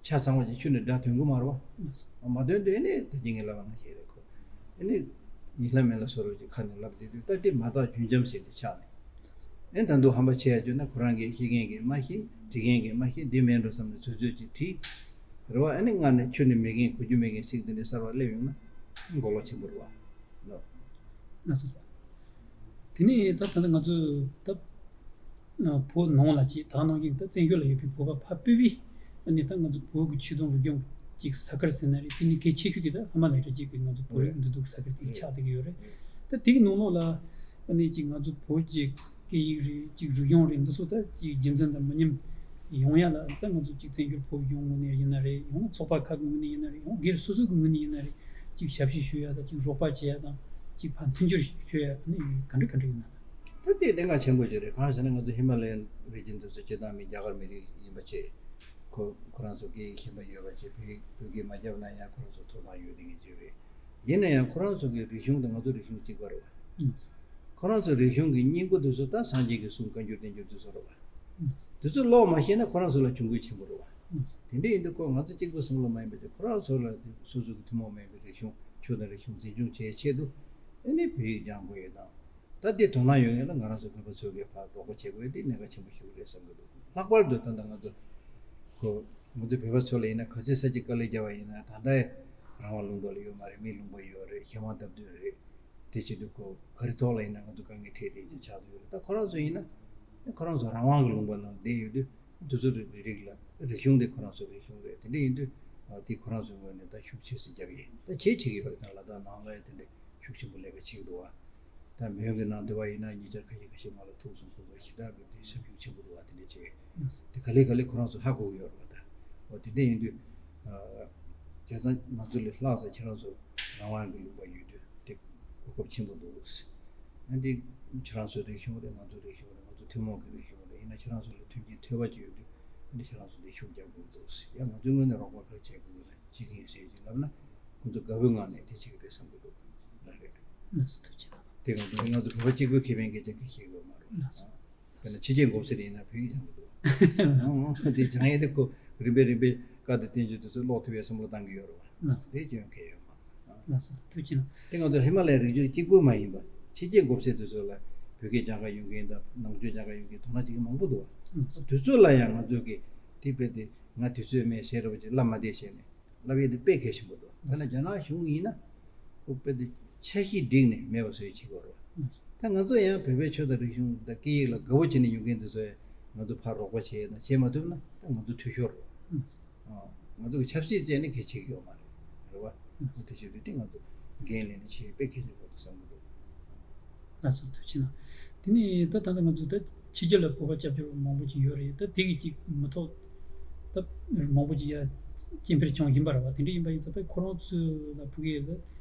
ཆ་ཚང་བ་ཅིག་ཁྱོན་ནས་སྒྲ་ཐོན་གི་མ་རེད་བ། མ་ཐོན་དུས་ཨེ་ནས་ད་གིན་ངས་ལབ་པ་ནང་བཞིན་རེད་ཁོ། ཨེ་ནས་ཡིན་ལ་མིན་ལ་བཟོ་འདྲ་ཅིག་ཁ་ནས་ལབ་བསྡད་དུས་ད་དེ་མ་དག་རྒྱུན་འབྱམས་ཟེར་དེ་ཆགས་ནས། ཨེ་ད་དུང་ཧམ་པ་ཆེ་ཡ་བརྗོད་ན་ཁོ་རང་གིས་ཤེས་མཁན་གྱིས་མ་ཤེས། འབྲི་མཁན་གྱིས་མ་ཤེས། འདི་མིན་འགྲོ་བསམ་ནས་ཚུར་ཚུར་ཅིག་བྲིས། རེད་བ། ཨེ་ནས་སྔར་ནས་ཁྱོན་ནས་མེད་མཁན་གོ་རྒྱུ་མེད་མཁན་ཚིག་འདི་འདྲ་གསར་བ་སླེབས་ཡོང་ན་མགོ་ལོག་ཆེན་པོ་རེད་བ། ལགས་སོ། དེ་ནས་ད་ད་ལྟ་ང་ཚོས་ད་བོད་ནང་ལ་ཅིག་ད་ནང་གི་ད་བཙན་བྱོལ་ལ་ཡོད་པའི་བོད་པ་ཕ་སྤོས་པའི་ ཨ་ནི་ད་ང་ཚོ་བོད་ཀྱི་ཆོས་དང་རིག་གཞུང་གི་ས་ཁུལ་ཟེར་ན་རེད། དེ་ནི་གལ་ཆེ་ཤོས་དེ་ད་ཧི་མ་ལ་ཡའི་རི་རྒྱུད་ཀྱི་ང་ཚོ་བོད་རིགས་འདུས་སྡོད་ས་ཁུལ་དེ་ཆགས་བསྡད་ཀྱི་ཡོད་རེད། ད་དེའི་ནང་ལོགས་ལ་ཨ་ནི་ཅིག་ང་ཚོ་བོད་ཀྱི་སྐད་ཡིག་རེད། ཅིག་རིག་གཞུང་རེད། འདི་ཚོ་ད་ཅིག་རྒྱུན་འཛིན་དང་མི་ཉམས་ཡོང་ཡ་ལ་ད་ང་ཚོ་ཅིག་བཙན་བྱོལ་བོད་གཞུང་ངོས་ནས་ཡིན་ན་རེད། ཡང་ན་ཚོགས་པ་ཁག་གི་ངོས་ནས་ཡིན་ན་རེད། ཡང་སྒེར་སོ་སོ་གི་ངོས་ནས་ཡིན་ན་རེད། ཅིག་ཞབས་ཕྱི་ཞུ་ཡ་དང་། ཅིག་རོགས་པ་བྱེད་ཡ་དང་། ཅིག་ཕར་མཐུན་འགྱུར་ཞུ་ཡ་ནི་ག་འདྲ་ག་འདྲ་ཡོད་ན། ད་དེ་གནད་འགག་ཆེན་པོ་ཅིག་རེད། གང་ཟེར་ན་ང་ཚོ་ཧི་མ་ལ་ཡའི་རི་རྒྱུད་འདི་ཚོ་སྤྱིར་བཏང་མི་རྒྱ་གར་མི་རིགས་ཡིན་པ་བྱས། ཁོ་ཁོ་རང་ཚོ་སྐད་ཡིག་གཞན་པ་ཡོད་པ་བྱས། བོད་བོད་སྐད་མ་བརྒྱབ་ན་ཡང་ཁོ་རང་ཚོ་ཐོབ་ཐང་ཡོད་བསྡད་མཁན་ཅིག་རེད། ཡིན་ན་ཡང་ཁོ་རང་ཚོ་གི་རིག་གཞུང་དང་ང་ཚོ་རིག་གཞུང་གཅིག་པ་རེད་བ། ཁོ་རང་ཚོ་རིག་གཞུང་གི་སྙིང་པོ་འདི་ཚོ་ད་སངས་རྒྱས་ཀྱི་གསུང་བཀའ་འགྱུར་བསྟན་འགྱུར་འདི་ཚོ་རེད་བ། འདི་ཚོ་ཀློག་མ་ཤེས་ན་ཁོ་རང་ཚོ་ལ་གྱོང་གུད་ཆེན་པོ་རེད་བ། དེ་འདྲ་ཡིན་དུས་ཁོ་ང་ཚོ་གཅིག་པུ་བསམ་བློ་མ་ཡིན་པ་བྱས། ཁོ་རང་ཚོ་ལ་སོ་སོ་གི་ཐུན་མོང་མ་ཡིན་པའི་རིག་གཞུང་། ཆོས་དང་རིག་གཞུང་འཛིན་སྐྱོང་བྱེད་ཆེད་དུ་ཨ་ནི་བོད་ཡིག་སྦྱང་དགོས་ཡས་དང་། ད་འདི་དོ་སྣང་ཡོད་མཁན་ལ་ང་རང་ཚོ་བོད་པ་ཚོ་གིས་ཕར་རོགས་པ་བྱེད་དགོས་ཡས་འདི་གནད་འགག་ཆེན་པོ་ཞིག་རེད་བསམ་གྱི་འདུག་ལྷག་པར་དུ་ད་ལྟ་ང་ཚོ་ཁོ་ང་ཚོ་བོད་པ་ཚོ་ལ་ཡིན་ན། ག་ཚོད་ས་ཅིག་དཀའ་ལས་བརྒྱབ་པ་ཡིན་ན། ད་ལྟ་རང་དབང་ལུང་པ་ལ་ཡོད་མ་རེད། མིའི་ལུང་པ་ཡོད་རེད། གཞན་དབང་སྟབས་བསྟུན་རེད། དེ་བྱེད་དུས་ཁོ་ག་རེ་ཐོག་ལ་ཡིན་ན་ང་ཚོ་དཀའ་ངལ་འཕྲད་བསྡད་ཀྱི་ཆགས་ཀྱི་ཡོད་རེད། ད་ཁོ་རང་ཚོ་ཡིན་ན་ཁོ་རང་ཚོ་རང་དབང་གི་ལུང་པ་ནང་བསྡད་ཡོད་དུས། དེ་ཚོ་རིགས་རིགས་ལ་རིག་གཞུང་དེ་ཁོ་རང་ཚོ་རིག་གཞུང་རེད། དེ་འདྲ་ཡིན་དུས་ཨ་དེ་ཁོ་རང་ཚོའི་ངོས་ནས་ད་ཤུགས་ཆེ་ཙམ་རྒྱབ་ཡས་ད་བྱེད་བྱེད་ཀྱི་ཡོད་རེད། ད་ལ་དྭགས་ནང་ལ་ཡང་དེ་འདྲ་ཤུགས་ཆེན་པོ་ལས་ཀ་བྱེད་ཀྱི་འདུག་བ། ད་མོན་གྱི་ནང་དེ་བ་ཡིན་ན་ཉེ་ཆར་ཁ་ཤས་ཁ་ཤས་མ་ལ་ཐུག་སོང་། ཁོང་ཚོ་ཞེ་དྲག་གི་དེ་སེམས་ཤུགས་ཆེན་པོ་འདུག་བ། དེ་འདྲ་བྱེད་དེ་ག་ལེ་ག་ལེ་ཁོ་རང་ཚོ་ཧ་གོ་གི་ཡོད་རེད་བ། ད་འོ་དེ་འདྲ་ཡིན་དུས་ཨ་བྱས་ཙང་ང་ཚོ་ལས་ལྷག་ཙམ་ཁྱེད་རང་ཚོ་རང་དབང་གི་ལུང་པ་ཡོད་དུས་དེ་གོ་སྐབས་ཆེན་པོ་འདུག་ཨ་འདི་ཁྱེད་རང་ཚོའི་རིག་གཞུང་རེད། ང་ཚོའི་རིག་གཞུང་རེད། ང་ཚོ་ཐུན་མོང་གི་རིག་གཞུང་རེད། ཡིན་ན་ཁྱེད་རང་ཚོ་ལ་མཐུན་རྐྱེན་ཐོལ་པ་ཅིག་ཡོད་དུས་ཨ་འདི་ཁྱེད་རང་ཚོ་འདི་ཤུགས་རྒྱབ་དགོས་འདུག་ཡང་ང་ཚོའི་ངོས་ནས་རོགས་པ་ག་རེ་བྱེད་དགོས་ན་བྱེད་ཀྱི་ཡིན་ཟེར་གྱི་ལབ་ན། ཁོང་ཚོ་དགའ་བོའི་ངང་ནས་དེ་བྱེད་ཀྱི་རེད་བསམ་གྱི་འདུག་ལགས་རེད། ལགས་སོ། ཐུགས་རྗེ་གནང་། དེ་གང་དུ་ང་ཚོ་བོད་པ་གཅིག་པུའི་ཁེ་ཕན་སྐད་ཆ་གང་བཤད་ཀྱི་ཡོད་མ་རེད། ལགས་སོ། དཔེར་ན་ཕྱི་རྒྱལ་འགོ་ཟེར་ཡིན་ན་བོད་ཡིག་སྦྱང་གི་འདུག་ཨང་། དེ་སྦྱང་ཡས་དེ་ཁོ་རིམ་པས་རིམ་པས་བཀའ་དང་བསྟན་བཅོས་དེ་ཚོ་ཀློག་ཐུབ་པའི་བསམ་བློ་བཏང་གི་ཡོད་རེད་བ། ལགས་སོ། དེ་སྐྱོན་གང་ཡང་ཡོད་མ་རེད། ལགས་སོ། ཐུགས་རྗེ་གནང་། དེ་ང་ཚོ་ཧི་མ་ལ་ཡའི་རི་རྒྱུད་གཅིག་པུ་མ་ཡིན་པ་ཕྱི་རྒྱལ་འགོ་ཟེར་དེ་ཚོ་ལ་བོད་སྐད་སྦྱང་ག་ཡོང་མཁན་དང་ནང་ཆོས་སྦྱང་ག་ཡོང་མཁན་དོ་སྣང་བྱེད་མཁན་མང་པོ་འདུག་བ། ལགས་སོ། དེ་ཚོ་ལ་ཡང་ང་ཚོ་གིས་དེ་དཔེ་དེ་ང་དུས་ཚོད་མེད་ཟེར་ར་བ་ཅིག་ལབ་མ་བསྡད་བྱས་ནས། ལབ་ཡས་དེ་དཔེ་གལ་ཆེན་པོ་འདུག་ད་ནི་རྒྱ་ནག་གཞུང་ཡིན་ན་ཁོ་དཔེ་དེ་འཆར་གཞི་བསྒྲིགས་ནས་མེད་པ་བཟོ་ཡས་བྱེད་ཀྱི་ཡོད་རེད། ད་ང་ཚོ་ཡང་བོད་པའི་ཆོས་དང་རིག་གཞུང་དང་སྐད་ཡིག་ལ་དགའ་བོ་བྱས་ནས་ཡོང་མཁན་དེ་ཚོ་ཡང་ང་ཚོ་ཕར་རོགས་པ་བྱས་དང་བྱེད་མ་ཐུབ་ན་ད་ང་ཚོ་འཐུས་ཤོར་རེད། ང་ཚོ་གི་ཆབ་སྲིད་བཙལ་ནས་གལ་ཆེ་གི་ཡོད་མ་རེད། རེད་བ། དེ་བྱེད་དུས་དེ་ང་ཚོ་འགན་ལེན་ནས་བྱེད་དཔེ་གལ་ཆེན་པོ་འདུག་བསམ་གྱི་འདུག་ལགས་སོ། ཐུགས་རྗེ་གནང་། དེ་ནས་ད་ད་ལྟ་ང་ཚོ་ད་ཕྱི་རྒྱལ་ལ་བོད་པ་སྐྱབས་བཅོལ་བ་མང་པོ་ཅིག་ཡོད་རེད། ད་དེ་གི་ཅིག་མི་ཐོག་ད་མང་པོ་ཅིག་ཡ་སྐྱེ་འཕེལ་བྱུང་བཞིན་པ་རེད་བ། དེ་འདྲ་ཡིན་པ་ཡིན་ཙང་ད་ཁོ་རང་ཚོ་ལ་ཕུགས་ཡས་ད་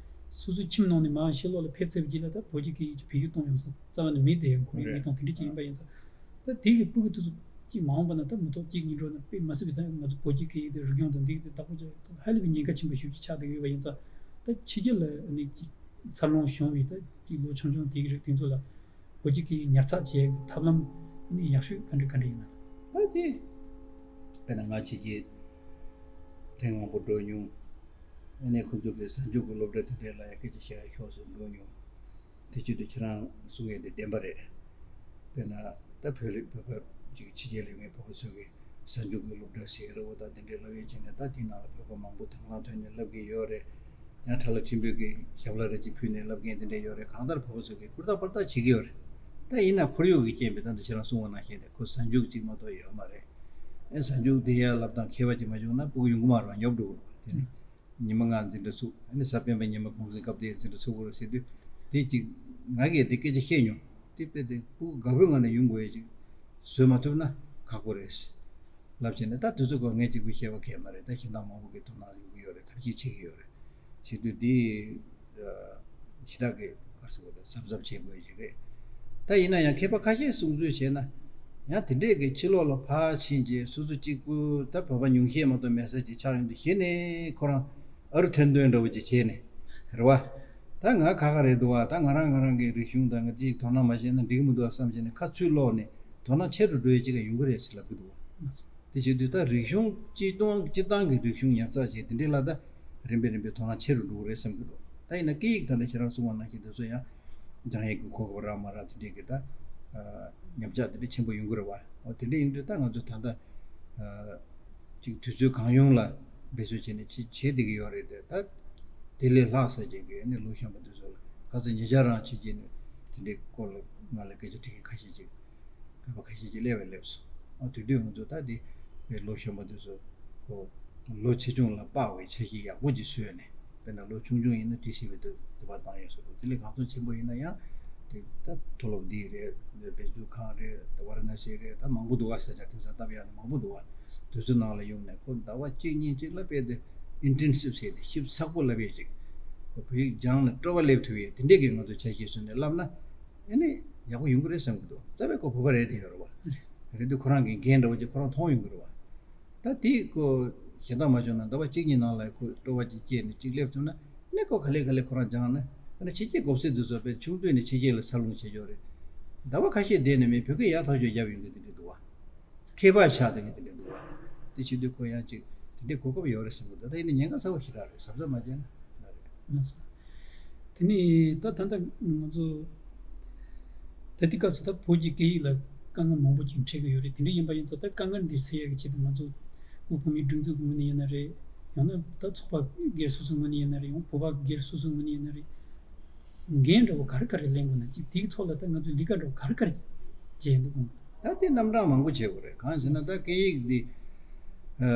སོ་སོའི་ཁྱིམ་ནང་ནས་མར་ཕྱི་ལོགས་ལ་ཕེབས་ཚར་བའི་རྗེས་ལ་ད་བོད་ཀྱི་སྐད་ཡིག་ཅིག་བེད་སྤྱོད་གཏོང་ཡོང་ས་རྩ་བ་ནས་མེད་དེ། ཁོ་རང་གནས་སྟངས་དེ་འདྲ་ཅིག་ཡིན་པ་ཡིན་ཙང་། ད་དེ་གི་སྤུ་གུ་དེ་ཚོ་གཅིག་མ་འོངས་པ་ན་ད་མི་ཐོག་གཅིག་གཉིས་འགྲོ་ན་དཔེ་མ་སྲིད་པའི་ད་ང་ཚོ་བོད་ཀྱི་སྐད་ཡིག་དེ་རིག་གཞུང་དང་འདི་གི་དེ་བདག་པོ་རྒྱག་ཡག་ཧ་ལས་པའི་ཉེན་ཁ་ཆེན་པོ་ཞིག་ཆགས་བསྡད་ཡོད་པ་ཡིན་ཙང་། ད་ཕྱི་རྒྱལ་ལ་ནི་གཅིག་འཚར་ལོངས་བྱུང་བའི་ད་གཅིག་ལོ་ཆུང་ཆུང་དེ་གི་རིགས་དེ་ཚོ་ལ་བོད་ཀྱི་སྐད་ཡིག་ཉར་ཚགས་བྱེད་ཡག་གི་ཐབས་ལམ་ནི་ཡག་ཤོས་ག་འདྲ་ག་འདྲ་ཡིན་ན། ད་དེ་དཔེར་ན་ང་ཕྱི་རྒྱལ་ཐེངས་མང་པོ་འགྲོ་མྱོང་། ཨ་ནི་ཁོང་ཚོ་གི་གཟའ་མཇུག་གི་སློབ་གྲྭ་དེ་འདྲ་ལ་ཡང་སྐད་ཆ་བཤད་ཡག་ཤོག་ཟེར་འགྲོ་མྱོང་། དེ་བྱེད་དུས་ཁྱེད་རང་གསུང་ཡས་དེ་བདེན་པ་རེད། དཔེར་ན་ད་བོད་རིགས་བོད་པ་ཅིག་ཕྱི་རྒྱལ་ལ་ཡོད་མཁན་བོད་པ་ཚོ་གི་གཟའ་མཇུག་གི་སློབ་གྲྭ་ཟེར་རེད་བ། ད་དེ་འདྲའི་སློབ་ཡོན་བྱས་ནས་ད་དེའི་ནང་ལ་བོད་པ་མང་པོ་དང་བླངས་ཐོན་ནས་བསླབ་ཀྱི་ཡོད་རེད། ཡང་ཁྲ་ལ་ཁྲིམས་དཔོན་གྱི་ཞབས་ལ་རེ་ཅིག་ཕུལ་ནས་བསླབ་མཁན་དེ་འདྲ་ཡོད་རེད། གང་ལྟར་བོད་པ་ཚོ་གི་ཧུར་ཐག་པར་ཐག་བྱེད་ཀྱི་ཡོད་རེད། ད་ཡིན་ན་ཁོར་ཡུག་གི་རྐྱེན་པས་ད་ལྟ་ཁྱེད་རང་གསུང་བ་ནང་བཞིན་རེད། ཁོ་གཟའ་མཇུག་གཅིག་མ་གཏོགས་ཡོད་མ་རེད། ཨེ་གཟའ་མཇུག་དེ་ཡར་བསླབ་སྟངས་མཁས་པ་ཅིག་མ་བྱུང་ན་སྤུ་གུ་ཡོང་གི་མ་རེད་བ། ཉོབ་འགྲོ་གི་རེད་བ། དེ་ནི། ཉི་མ་ལྔ་འཛིན་གྲྭ་ཚུགས། ཨ་ནི་གཟའ་སྤེན་པ་ཉི་མ་གུང་སེང་སྐབས་དེ་འཛིན་གྲྭ་ཚུགས་དགོས་རེད་ཟེར་དུས། དེ་གཅིག་ང་གིས་དེ་སྐད་ཆ་བཤད་མྱོང་། དེ་དཔེ་དེ་སྤུ་གུ་དགའ་པོའི་ངང་ནས་ཡོང་དགོས་ཡས་ཅིག་བཟོས་མ་ཐུབ་ན་ཁག་པོ་རེད། ལབ་བྱས་ནས་ད་དུས་ཚོད་སྐོར་ངས་གཅིག་པུས་བཤད་པ་གང་ཡང་མ་རེད། ད་གཞན་དག་མང་པོ་གིས་དོ་སྣང་ཡོང་གི་ཡོད་རེད། ཐབས་ཤེས་བྱེད་ཀྱི་ཡོད་རེད། བྱེད་དུས་དེ་ཞེ་དྲག་གི་ག་རེ་ཟེར་དགོས་རེད། གཟབ་གཟབ་བྱེད་དགོས་ཡས་ཅིག་རེད། ད་ཡིན་ན་ཡང་མཁས་པ་ཁ་ཤས་གསུང་ཚུལ་བྱས་ན། ཡང་དེ་འདྲས་ཀྱི་ཕྱི་ལོགས་ལ་ཕར་ཕྱིན་རྗེས་སོ་སོ་གཅིག་པུ་ད་བོད་པ་ཉུང་ཤས་མ་གཏོགས་མེད་ས་ཅིག་ཆགས་ཡོང་དུས་གཞི་ནས་ཁོ་རང་ཨ་རུ་ཐེར་འདོན་འདྲ་བོ་ཅིག་བྱས་ནས་རེད་བ། ད་ང་ཁ་ཁ་རེད་འདུག་བ། ད་ང་རང་ང་རང་གི་རིག་གཞུང་དང་ང་ཅིག་དོ་སྣང་མ་བྱས་ན་འགྲིག་གི་མི་འདུག་བ་བསམ་བྱས་ནས་ཁ་ཚུར་སློག་ནས་དོ་སྣང་ཆེ་རུ་འགྲོ་ཡས་ཅིག་ཡོང་གི་རེད་ཟེར་ལབ་ཀྱི་འདུག་བ། དེ་བྱེད་དུས་ད་རིག་གཞུང་སྤྱིར་བཏང་སྤྱིར་བཏང་གི་རིག་གཞུང་ཉར་ཚགས་བྱས་དེ་འདྲས་ལ་ད་རིམ་པས་རིམ་པས་དོ་སྣང་ཆེ་རུ་འགྲོ་གི་རེད་བསམ་གྱི་འདུག་ད་ཡིན་ན་སྐད་ཡིག་ད་ལྟ་ཁྱེད་རང་གསུངས་པ་ནང་བཞིན་དེ་ཚོ་ཡང་སྦྱང་ཡས་ཀྱི་གོ་སྐབས་རག་མ་རག་དེ་འདྲས་ཀྱི་ད་ཉམས་ཆག་དེ་འདྲས་ཆེན་པོ་ཡོང་གི་རེད་བ། འོ་དེ་འདྲས་ཡོང་དུས་ད་ང་ཚོ་ད་ལྟ་ཅིག་དུས་ཚོད་གང་ཡོང་ལ་འབད་བརྩོན་བྱས་ནས་ཅིག་བྱེད་བསྡད་ཀྱི་ཡོད་རེད་དེ། ད་དེ་ལས་ལྷག་ས་ཅིག་གི་ནི་ལོ་གཞོན་པ་དེ་ཚོ་ལ་ཁ་སང་ཉེ་ཆར་རང་ཕྱི་རྒྱལ་ནས་དེ་འདྲའི་སྐོར་ལ་ང་ལ་སྐད་ཆ་དྲི་མཁན་ཁ་ཤས་ཅིག་བོད་པ་ཁ་ཤས་ཀྱིས་སླེབས་པས་སླེབས་སོང་། ཨ་དེ་དུས་ང་ཚོ་ད་དེ་བའི་ལོ་གཞོན་པ་དེ་ཚོ་ ལོ་ཆེ་ཆུང་ལ་དཔག་པའི་འཆར་གཞི་ཡག་པོ་ཅིག་བཟོས་ནས། དཔེར་ན་ལོ་ཆུང་ཆུང་ཡིན་ན་འབྲི་ཤེས་པའི་འདོད་པ་བཏང་ཡོད་ཟེར་དགོས། དེ་ལས་གང་ཚོད་ཆེན་པོ་ཡིན་ན་ཡང་དེ་ད་མཐོ་སློབ་འདི་རེད། དཔེ་མཛོད་ཁང་རེད། ད་ཝ་ར་ཎ་སི་རེད། ད་མང་པོ་འདུག་བ། ས་ཆ་དེང་སང་སྟབས་ཡག་ནས་མང་པོ་འདུག་བ། དེ་ཚོའི་ནང་ལ་ཡོང་ནས་ཁོ་ཟླ་བ་གཅིག་གཉིས་གཅིག་ལ་དཔེ་དེ་ཨིན་ཊན་སིབ་ཟེར་ཏེ་ཞིབ་ཚགས་པོ་བསླབ་ཡས་ཅིག་ཁོ་བོད་ཡིག་སྦྱངས་ནས་སྤྲོ་བ་སླེབས་ཐུབ་ཡས་དེ་འདྲས་ཀྱི་ང་ཚོ་འཆར་གཞི་བཟོས་ནས་བསླབ་ན་ཨ་ནི་ཡག་པོ་ཡོང་གི་རེད་བསམ་གྱི་འདུག་རྩ་བའི་ཁོ་བོད་པ་རེད་དེ་ཡོད་རེད་བ། རེད་དུས་ཁོ་རང་གི་འགན་འདྲ་བོ་ཅིག་ཁོ་རང་མཐོང་ཡོང་གི་རེད་བ། ད་དེ་ཁོ་གཞན་དག་མ་བྱུང་ན་ཟླ་བ་གཅིག་གཉིས་ནང་ལ་ཁོ་སྤྲོ་བ་ཅིག་སྐྱེས་ནས་ཅིག་སླེབས་ཐུབ་ན་ཨ་ནི་ཁོ་ག་ལེ་ག་ལེ་ཁོ་རང་སྦྱངས་ནས་ཨ་ནི་ཕྱི་རྒྱལ་གོ་སེ་དུ་བཟོ་པའི་ཆུང་དུས་ནས་ཕྱི་རྒྱལ་ལ་འཚར་ལོངས་བྱེད་ཆོག་རེད། ཟླ་བ་ཁ་ཤས་བསྡད་ནས་མི་བོད་སྐད་ཡག་ཐག་ཆོད་རྒྱབ་ཡོང་གི་དེ་འདྲ་འདུག་བ། མཁས་པ་ཆགས་བསྡད་མཁན་དེ་འདྲ་འདུག་བ། དེ་བྱེད་དུས་ཁོ་ཡང་ཅིག་དེ་འདྲའི་གོ་སྐབས་ཡོད་རེད་བསམ་གི་འདུག་ད་ལྟ་ཡིན་ན་ཉེན་ཁ་ཚ་བོ་ཞེ་དྲག་རེད། གཟབ་གཟབ་མ་བྱས་ན་ལ་རེད། ལགས་སོ། དེ་ནས་ད་ད་ལྟ་ང་ཚོ་ད་ལྟའི་སྐབས་སུ་ད་བོད་ཀྱི་སྐད་ཡིག་ལ་དཀའ་ངལ་མང་པོ་ཅིག་འཕྲད་ཀྱི་ཡོད་རེད། དེ་འདྲ་ཡིན་པ་ཡིན་ཙང་ད་དཀའ་ངལ་འདི་སེལ་ཡག་གི་ཆེད་དུ་ང་ཚོ་དབུས་བོད་མིའི་སྒྲིག་འཛུགས་ཀྱི་ངོས་ནས་ཡིན་ན་རེད། ཡང་ན་ད་ཚོགས་པ་སྒེར་སོ་སོའི་ངོས་ནས་ཡིན་ན་རེད། ཡང་བོད་པ་སྒེར་སོ་སོའི་ངོས་ནས་ཡིན་ན་རེད། འགན་འདྲ་བོ་ག་རེ་ག་རེ་ལེན་དགོས་ན་ཅིག་དེའི་ཐོག་ལ་ད་ང་ཚོས་ལས་ཀ་འདྲ་བོ་ག་རེ་ག་རེ་བྱས་འདུག་གམ། ད་དེ་རྣམ་གྲངས་མང་པོ་བྱེད་དགོས་རེད། གང་ཟེར་ན་ད་སྐད་ཡིག་འདི་ཨ་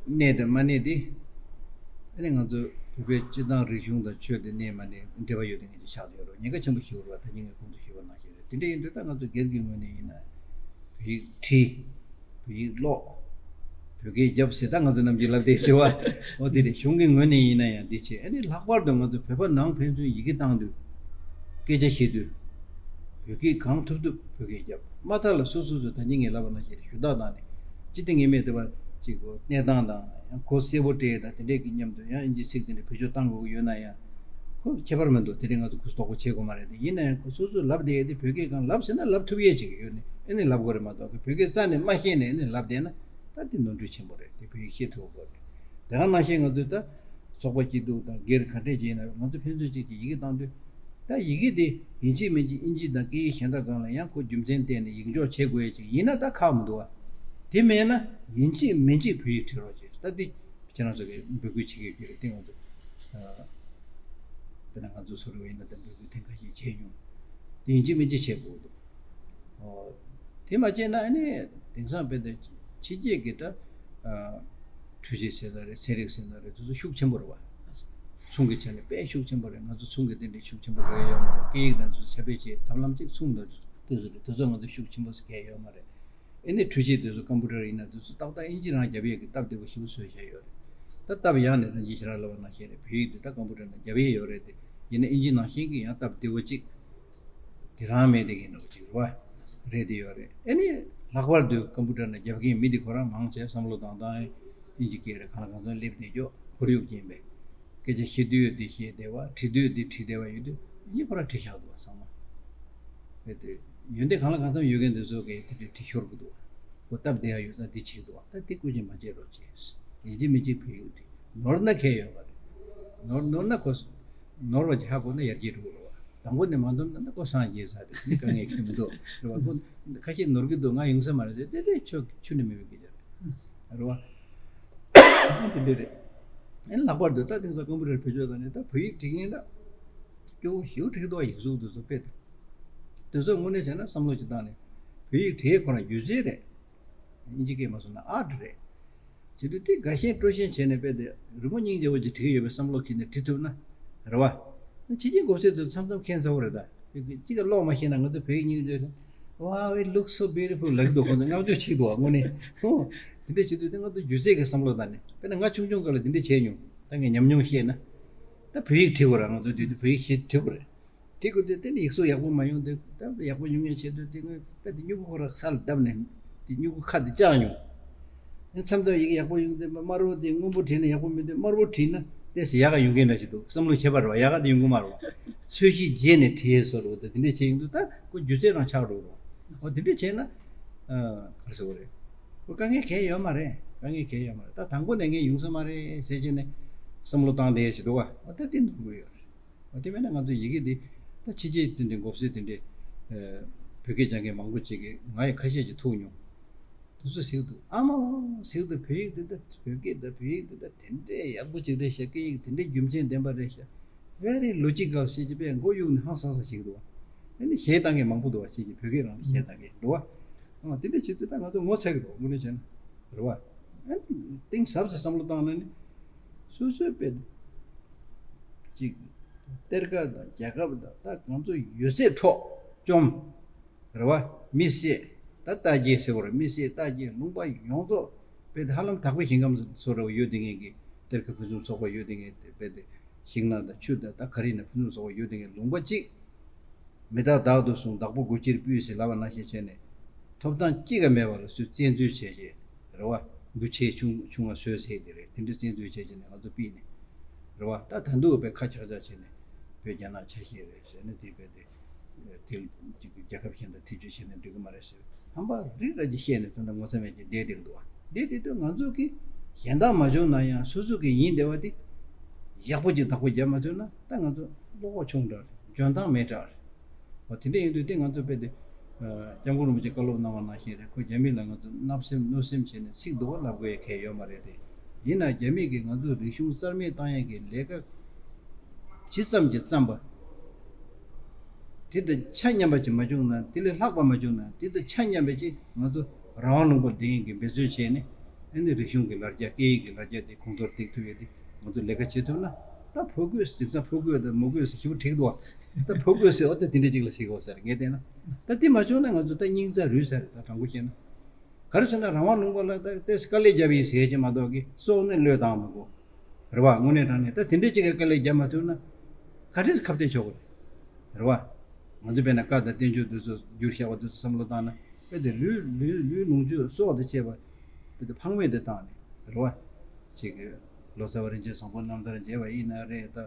གནས་དང་མ་གནས་འདི་ཨ་ནི་ང་ཚོ་བོད་པའི་སྤྱི་བཏང་རིག་གཞུང་དང་ཆོས་དེ་གནས་མ་གནས་འབྲེལ་བ་ཡོད་དེ་ངེས་ཅིག་ཆགས་བསྡད་ཡོད་རེད། ཉེན་ཁ་ཆེན་པོ་ཞིག་རེད་བ། ད་ཉིན་ངས་གོང་དུ་ཞུས་པ་ནང་བཞིན་རེད། དེ་འདྲ་ཡིན་དུས་ད་ང་ཚོ་སྒེར་གྱི་ངོས་ནས་ཡིན་ན་བོད་ཡིག་བྲིས། བོད་ཡིག་ཀློག་བོད་སྐད་རྒྱབ་ཟེར་ད་ང་ཚོ་ནམ་རྒྱུན་ལབ་བསྡད་བྱེད་བ། འོ་དེ་རེད། གཞུང་གི་ངོས་ནས་ཡིན་ན་ཡང་འདི་བྱེད། ཨ་ནི་ལྷག་པར་དུ་ང་ཚོ་བོད་པ་ནང་ཕན་ཚུན་ཡི་གེ་བཏང་དུས། སྐད་ཆ་བཤད་དུས། བོད་སྐད་གང་ཐུབ་ཐུབ་བོད་སྐད་རྒྱབ། མ་མཐའ་ལ་སོ་སོ་སོ་ད་གིན་ངས་ལབ་པ་ནང་བཞིན་རེད། ཞུ་དག་བཏང་ནས་ཅི་སྟེ་ངེས་མེད་དེ་བ་ཅིག་གོ་གནས་སྟངས་དང་ཡང་གོ་གསལ་པོ་སྤྲད་དང་དེ་འདྲས་ཀྱི་མཉམ་དུ་ཡང་ཨིན་ཇི་ཚིག་དེ་འདྲས་བེད་སྤྱོད་བཏང་དགོས་ཀྱི་ཡོད་ན་ཡང་། ཁོ་ཁྱད་པར་མི་འདུག་དེ་རིང་ང་ཚོ་གུས་དོག་པོ་བྱེད་དགོས་མ་རེད་དེ། ཡིན་ན་ཡང་ཁོ་སོ་སོས་ལབ་བསྡད་ཡས་དེ་བོད་སྐད་སྒང་ལབ་ཟེར་ན་ལབ་ཐུབ་ཡས་ཅིག་ཡོད་ནི་ཨེ་ནི་ལབ་དགོས་རེད་མ་གཏོགས་ཁོ་བོད་སྐད་རྩ་ནས་མ་ཤེས་ནས་ཨེ་ནི་ལབ་བསྡད་ན་ད་དེ་ནོར་འཁྲུལ་ཆེན་པོ་རེད། དེ་བོད་ཡིག་ཤེས་ཐུབ་དགོས་རེད། དེ་ག་ནང་བཞིན་ང་ཚོས་ད་ཚོགས་པ་སྐྱིད་སྡུག་དང་སྒེར་ག་འདྲས་ཅིག་ཡིན་ན་ང་ཚོ་ཕན་ཚུན་གཅིག་གིས་ཡི་གེ་བཏང་དུས་ད་ཡི་གེ་དེ་ཡིན་གཅིག་མིན་གཅིག་ཨིན་ཇི་དང་སྐད་ཡིག་གཞན་དག་སྒང་ལ་ཡང་ཁོ་རྒྱུ་མཚན་བརྟེན་ནས་ཡིག་འཇོག་བྱེད་དགོས་ཡས་ཅིག་ཡིན་ན་ད་ཁག་མི་འདུག་བ། དེ་མེད་ན་ཡིན་གཅིག་མིན་གཅིག་བོད་ཡིག་བྲིས་རོགས་བྱེད། ད་དེ་ཁྱེད་རང་ཚོ་གིས་འབོད་སྐུལ་བྱེད་ཀྱི་ཡོད་ཀྱི་རེད། དེ་ང་ཚོ་དཔེར་ན་ང་ཚོ་སུ་རུ་ཡིན་ན་ད་འབོད་སྐུལ་ཐེངས་ཁ་ཤས་བྱས་མྱོང་། དེ་ཡིན་གཅིག་མིན་གཅིག་བྱེད་དགོས་འདུག་ཨོ། དེ་མ་བྱས་ན་ཨ་ནི་དེང་སང་དཔེ་ད་ཕྱི་རྒྱལ་གྱི་ད་འཕྲུལ་ཆས་ཟེར་ན་རེད། ཚན་རིག་ཟེར་ན་རེད། དེ་ཚོ་ཤུགས་ཆེན་པོ་རེད་བ། ཚོང་གི་ཆ་ནས་དཔེ་ཤུགས་ཆེན་པོ་རེད། ང་ཚོ་ཚོང་གི་དེ་འདྲའི་ཤུགས་ཆེན་པོ་རེད་ཡོད་མ་རེད། སྐད་ཡིག་དང་དེ་ཚོ་ཁྱབ་སྤེལ་བྱེད་ཐབས་ལམ་གཅིག་ཚོང་དང་དེ་ཚོ་རེད། དེ་ཚོ་ང་ཚོ་ཤུགས་ཆེན་པོ་ཟེར་གལ་ཡོད་མ་རེད། ཨེ་ནི་འཕྲུལ་ཆས་དེ་ཚོ་ཀམ་པུ་ཊར་ཡིན་ན་དེ་ཚོ་ཏག་ཏག་ཨིན་ཇི་རང་རྒྱབ་ཡས་ཀྱི་སྟབས་བདེ་པོ་ཞེ་པོ་བཟོས་བཞག་ཡོད་རེད། ད་སྟབས་ཡག་ནས་སངས་རྒྱས་ཞེ་དྲག་ལབ་པ་ནང་བཞིན་རེད། བོད་ཡིག་དེ་ད་ཀམ་པུ་ཊར་ནང་རྒྱབ་ཡས་ཡོད་རེད་དེ། ཡིན་ན་ཨིན་ཇི་ནང་བཞིན་གྱི་ཡང་སྟབས་བདེ་པོ་གཅིག་དེ་རང་མེད་དེ་གི་འདྲ་པོ་གཅིག་རེད་བ། རེད་དེ་ཡོད་རེད། ཨེ་ནི་ལྷག་པར་དུ་ཀམ་པུ་ཊར་ནང་རྒྱབ་མཁན་མི་དེ་ཁོ་རང་མང་ཆེ་བསམ་བློ་བཏང་སྟངས་ཨིན་ཇི་སྐད་རེད། གང་ལ་གང་འཚམ་སླེབས་བསྡད་རྒྱུ་ཁོར་ཡུག་ཅན་པས། སྐད་ཆ་བཤད་དུས་དེ་བཤད་བསྡད་པ། བྲིས་དུས་དེ་བྲིས་བསྡད་པ་ཡོད་དུས་ཨིན་ཇི་ཁོ་རང་བྲིས་བཞག་འདུག་བ་ཚང་མ། རེད་དེ། ཡོན་ཏན་གང་ལ་གང་འཚམ་ཡོད་མཁན་དེ་ཚོ་གིས་དེ་འདྲ་བྲིས་ཤོར་གི་འདུག་ཁོ་སྟབས་བདེ་ཡ་ཡོད་ཙང་འདི་བྱེད་ཀྱི་འདུག་ད་དེ་བཀོལ་སྤྱོད་མ་བྱེད་རོགས་བྱེད། ཡིན་གཅིག་མིན་གཅིག་བོད་ཡིག་འབྲི། ནོར་ན་གལ་ཡོད་མ་རེད། ནོར་ནོར་ན་ཁོ་ནོར་བ་ཅིག་ཧ་གོ་ན་ཡར་རྒྱས་འགྲོ་གི་རེད་བ། དང་པོ་ནས་མ་འདོར་ན་ཁོ་སངས་རྒྱས་ས་རེད། དེ་དཀའ་ངལ་གང་མི་འདུག་རེད་བ། ཁོ་ཁ་ཤས་ནོར་གི་འདུག་ང་ཡོང་ས་མ་རེད་ཟེར་དེ་འདྲའི་ཆོ་ཆུ་ནས་མི་བུད་ཀྱི་རེད་བ། དེ་འདྲ་རེད། ཨེ་ལྷག་པར་དུ་ད་དེང་སང་ཀམ་པུ་ཊར་བེད་སྤྱོད་བཏང་ནས་ད་བོད་ཡིག་འབྲི་མཁན་ད་སྐྱོ་བོ་ཞེ་པོ་འབྲི་གི་འདུག་བ། ཡིག་གཟུགས་དེ་ཚོ་དཔེ་དེ། དེ་ཚོ་དངོས་གནས་བྱས་ན་བསམ་བློ་ཅིག་བཏང་ནས་བོད་ཡིག་བྲིས་ཁོ་རང་སྒྱུ་རྩལ་རེད། ཨིན་ཇི་སྐད་མ་སོང་ན་ཨར་ཊི་རེད། བྱེད་དུས་དེ་དགའ་ཞེན་སྤྲོ་ཞེན་བྱས་ནས་དཔེ་དེ་རི་མོ་སྙིང་རྗེ་བོ་ཅིག་བྲིས་ཀྱི་ཡོད་པའི་བསམ་བློ་འཁྱེར་ནས་བྲིས་ཐུབ་ན་རེད་བ། ཕྱི་རྒྱལ་གོ་སའི་ཚོ་མཚམས་མཚམས་མཁྱེན་ཚ་བོ་རེད་ད། གཅིག་ག་ཀློག་མ་ཤེས་ན་ང་ཚོ་བོད་ཡིག་སྙིང་རྗེ་རེད། Wow, it looks so beautiful ལབ་ཀྱི་འདུག་ཁོང་ཚོ་བསྔགས་བརྗོད་བྱེད་ཀྱི་འདུག་དངོས་གནས། ཧོ། དེ་འདྲ་བྱེད་དུས་དེ་ང་ཚོ་སྒྱུ་རྩལ་གྱི་བསམ་བློ་བཏང་ནས་དཔེར་ན་ང་ཆུང་ཆུང་སྐབས་ལ་དེ་འདྲ་བྱས་མྱོང་། ད་ངས་ཉམས་མྱོང་བཤད་ན། ད་བོད་ཡིག་བྲིས་དགོས་ར། ང་ཚོ་དུས་དུས་བོད་ཡིག་ཤེས་བྲིས་དགོས་རེད། བྲིས་དགོས་དུས་དེ་ནི་ཡིག་གཟུགས་ཡག་པོ་མ་ཡོང་དུས་ད་ཡག་པོ་ཡོང་ངེས་བྱེད་དུས་དེ་ངས་དཔེ་དེ་སྨྱུ་གུ་ཁོ་ར་ས་ལ་བརྡབས་ནས་དེ་སྨྱུ་གུ་ཁ་དེ་བཅག་མྱོང་། ཨེ་མཚམས་མཚམས་ཡི་གེ་ཡག་པོ་ཡོང་དུས་དམར་པོ་དེ་སྔོན་པོ་བྲིས་ན་ཡག་པོ་མི་འདུག་དམར་པོ་བྲིས་ན་ཏོག་ཙམ་ཡག་ག་ཡོང་མཁན་འདྲ་ཞིག་འདུག་བསམ་བློ་ཁྱད་པར་རེད་བ། ཡག་ག་དེ་ཡོང་གི་མ་རེད་བ། ཚོས་གཞི་བརྗེས་ནས་བྲིས་ཡས་བཟོ་འདྲ་བོ་དེ་དེ་འདྲས་བྱས་ཡོང་དུས་ད་ཁོ་སྒྱུ་རྩལ་རང་ཆགས་འགྲོ་གི་རེད་བ། འོ་དེ་འདྲས་བྱས་ན་ཨ་ག་རེ་ཟེར་དགོས་རེད། ཁོ་དཀའ་ངལ་གང་ཡང་ཡོད་མ་རེད། དཀའ་ངལ་གང་ཡང་ཡོད་མ་རེད། ད་དང་པོ་ནས་ངས་ཡོང་ས་མ་རེད་ཟེར་བྱས་ནས་བསམ་བློ་བཏང་བསྡད་ཡས་ཞིག་འདུག་བ། འོ་ད་དེ་འདུག་དགོས་ཡོད་རེད། འོ་དེ་མིན་ན་ང་ཚོ་ཡི་གེ་འདི་ད་ཕྱི་རྒྱལ་དེ་འདྲའི་མགོ་སེར་དེ་འདྲའི་ཨ་བོད་སྐད་སྦྱང་མཁན་མང་པོ་ཅིག་གིས་ང་ཡི་ཁ་ཤས་ཅིག་ཐུག་མྱོང་། དེ་ཚོ་ཟེར་གི་འདུག་ཨ་མ་ཟེར་གི་འདུག་བོད་ཡིག་འདི་ད་བོད་སྐད་ད་བོད་ཡིག་འདི་ད་དེ་འདྲའི་ཡག་པོ་ཅིག་རེད་ཤག་སྐད་ཡིག་དེ་འདྲའི་རྒྱུ་མཚན་ལྡན་པ་རེད་ཤག Very logical ཟེར་གྱི་དཔེ་མགོ་གཡུག་ནས་ཧང་སང་ས་ཞིག་འདུག་བ། ཨ་ནི་གཞས་བཏང་མཁན་མང་པོ་འདུག་བ། ཅིག་གིས་བོད་སྐད་རང་ལ་གཞས་བཏང་མཁན་འདུག་བ། ཨ་དེ་འདྲ་བྱེད་དུས་ད་ང་ཚོ་ངོ་ཚ་གི་འདུག་དངོས་གནས་བྱས་ན་རེད་བ། ཨ་ནི་གཏིང་ཟབ་ཟེར་བསམ་བློ་བཏང་ན་ནི། སོ་སོའི་དཔེ་ཅིག་གཏེར་ཁ་དང་རྒྱལ་ཁབ་དང་ད་ང་ཚོ་ཡོད་ཚད་འཕྲོག་བཅོམ། རེད་བ། མི་བསད། ད་རྟ་བརྒྱད་ཟེར་བ་རེད། མི་བསད་རྟ་བརྒྱད་ལུང་པ་ཡོངས་རྫོགས་དཔེ་དེ་ཧ་ལམ་དྭགས་པོའི་ཞིང་ཁམས་སུ་རེད་བ། ཡོད་དེ་ངེད་ཀྱི་གཏེར་ཁ་ཕུན་སུམ་ཚོགས་པ་ཡོད་དེ་ངེད་དེ་དཔེ་དེ་ཤིང་ནགས་དང་ཆུ་དང་ད་ག་རེ་ཡིན་ན་ཕུན་སུམ་ཚོགས་པ་ཡོད་དེ་ངེད་ལུང་པ་གཅིག་མི་རྟག་བདག་ཏུ་བཟུང་བདག་པོ་དགུ་ཁྱེར་ཕུལ་ཟེར་ལབ་པ་ནང་བཞིན་བྱས་ནས་ཐོབ་ཐང་གཅིག་ཀ་མེད་པ་ལ་སུས་བཙན་འཛུལ་བྱས་རྗེས་རེད་བ། འབུ་ཆེ་ཆུང་ཆུང་བ་བཟོས་ཟེར་དེ་རེད། དེ་འདྲ་བཙན་འཛུལ་བྱས་བྱས་ནས་ང་ཚོ་ཕུད་ནས་རེད་བ། ད་ད་དུང་དཔེ་ཁ་ཆག་ཆག་བྱས་ནས་བོད་རྒྱ་ནག་ཆ་ཤས་རེད་ཟེར་ནས་དེ་དཔེ་དེ་དེ་རྒྱལ་ཁབ་གཞན་དང་ཐེ་བྱུས་བྱས་ནས་འགྲིག་གི་མ་རེད་ཟེར། ཧམ་པ་རི་ར་ཅིག་བཤད་ནས་ད་ལྟ་ངོ་ཚ་མེད་ཀྱི་བསྡད་བསྡད་འདུག་བ། བསྡད་བསྡད་དུས་ང་ཚོ་གི་གཞན་དག་མ་བྱུང་ན་ཡང་སོ་སོ་གི་ཡིན་བསྡད་པ་དེ་ཡག་པོ་ཅིག་བདག་པོ་རྒྱབ་མ་ཐུབ་ན་ད་ང་ཚོ་བློ་ཁོག་ཆུང་དྲགས་རེད། འཇོན་ཐང་མེད་དྲགས་རེད། འོ་དེ་འདྲ་ཡིན་དུས་དེ་ང་ཚོ་དཔེ་དེ། སྐྱབས་མགོན་རིན་པོ་ཆེ་བཀའ་སློབ་གནང་བ་ནང་བཞིན་རེད། ཁོ་རྒྱ་མི་ལ་ང་ཚོ་བརྣབ་སེམས་གནོད་སེམས་བྱས་ནས་ཚིག་སྡུག་པ་ལབ་དགོས་ཡ་གལ་ཡོད་མ་རེད་དེ། ཡིན་ན་རྒྱ་མི་གིས་ང་ཚོ་རིག་གཞུང་རྩ་མེད་བཏང་ཡས་ཀྱི་ལས་ཀ་ཇི་ཙམ་གྱིས་བརྩམས་པ། དེ་དང་ཆ་མཉམ་པ་ཅིག་མ་བྱུང་ན། དེ་ལས་ལྷག་པ་མ་བྱུང་ན། དེ་དང་ཆ་མཉམ་པ་ཅིག་ང་ཚོ་རང་དབང་ལུང་པར་བསྡད་ཡས་ཀྱི་འབད་བརྩོན་བྱས་ནས། ཨ་ནི་རིག་གཞུང་གི་ལ་རྒྱ། སྐད་ཡིག་གི་ལ་རྒྱ་དེ་གོང་མཐོར་འདེགས་ཐུབ་ཡས་དེ་ང་ཚོ་ལས་ཀ་བྱེད་ཐུབ་ན། ད་ཕོ་རྒོད་དེང་སང་ཕོ་རྒོད་དང་མོ་རྒོད་ཟེར་ཞེ་པོ་འགྲིག་འདུག་བ། ད་ཕོ་རྒོད་ཟེར་བ་ད་དེ་འདྲ་ཅིག་ལ་ཞིག་དགོས་ས་རེད་ངས་བལྟས་ན། ད་དེ་མ་བྱུང་ན་ང་ཚོ་ད་སྙིང་རྩ་རུལ་ས་རེད། ད་དྲང་པོ་བཤད་ན། ག་རེ་ཟེར་ན་རང་དབང་ལུང་པ་ལ་ད་ཏོག་ཙམ་དཀའ་ལས་རྒྱབ་ཡིན་ཟེར་གྱི་མ་གཏོགས་ཀྱི་སྲོག་ནི་བློས་བཏང་མི་དགོས། རེད་བ། དངོས་གནས་དྲང་གནས་ད་དེ་འདྲས་ཅིག་གི་དཀའ་ལས་རྒྱབ་མ་ཐུབ་ན་ག་འདྲས་ཁ་གཏད་གཅོག་གི་རེད། རེད་བ། ང་ཚོ་དཔེར་ན་བཀའ་དང་བསྟན་བཅོས་འདི་ཚོ་བསྒྱུར་བཞག་པ་འདི་ཚོ་བསམ་བློ་བཏང་ན། དཔེ་དེ་ལུས་ལུས་ལུས་ལོངས་སྤྱོད་སྲོག་དང་བཅས་པ་དཔེ་དེ་ཕངས་མེད་དུ་བཏང་ནས། རེད་བ། ཅིག་གི་ལོ་ཙཱ་བ་རིན་ཆེན་བཟང་པོ་རྣམ་ཐར་མཇལ་བ་ཡིན་ན་རེད། ད་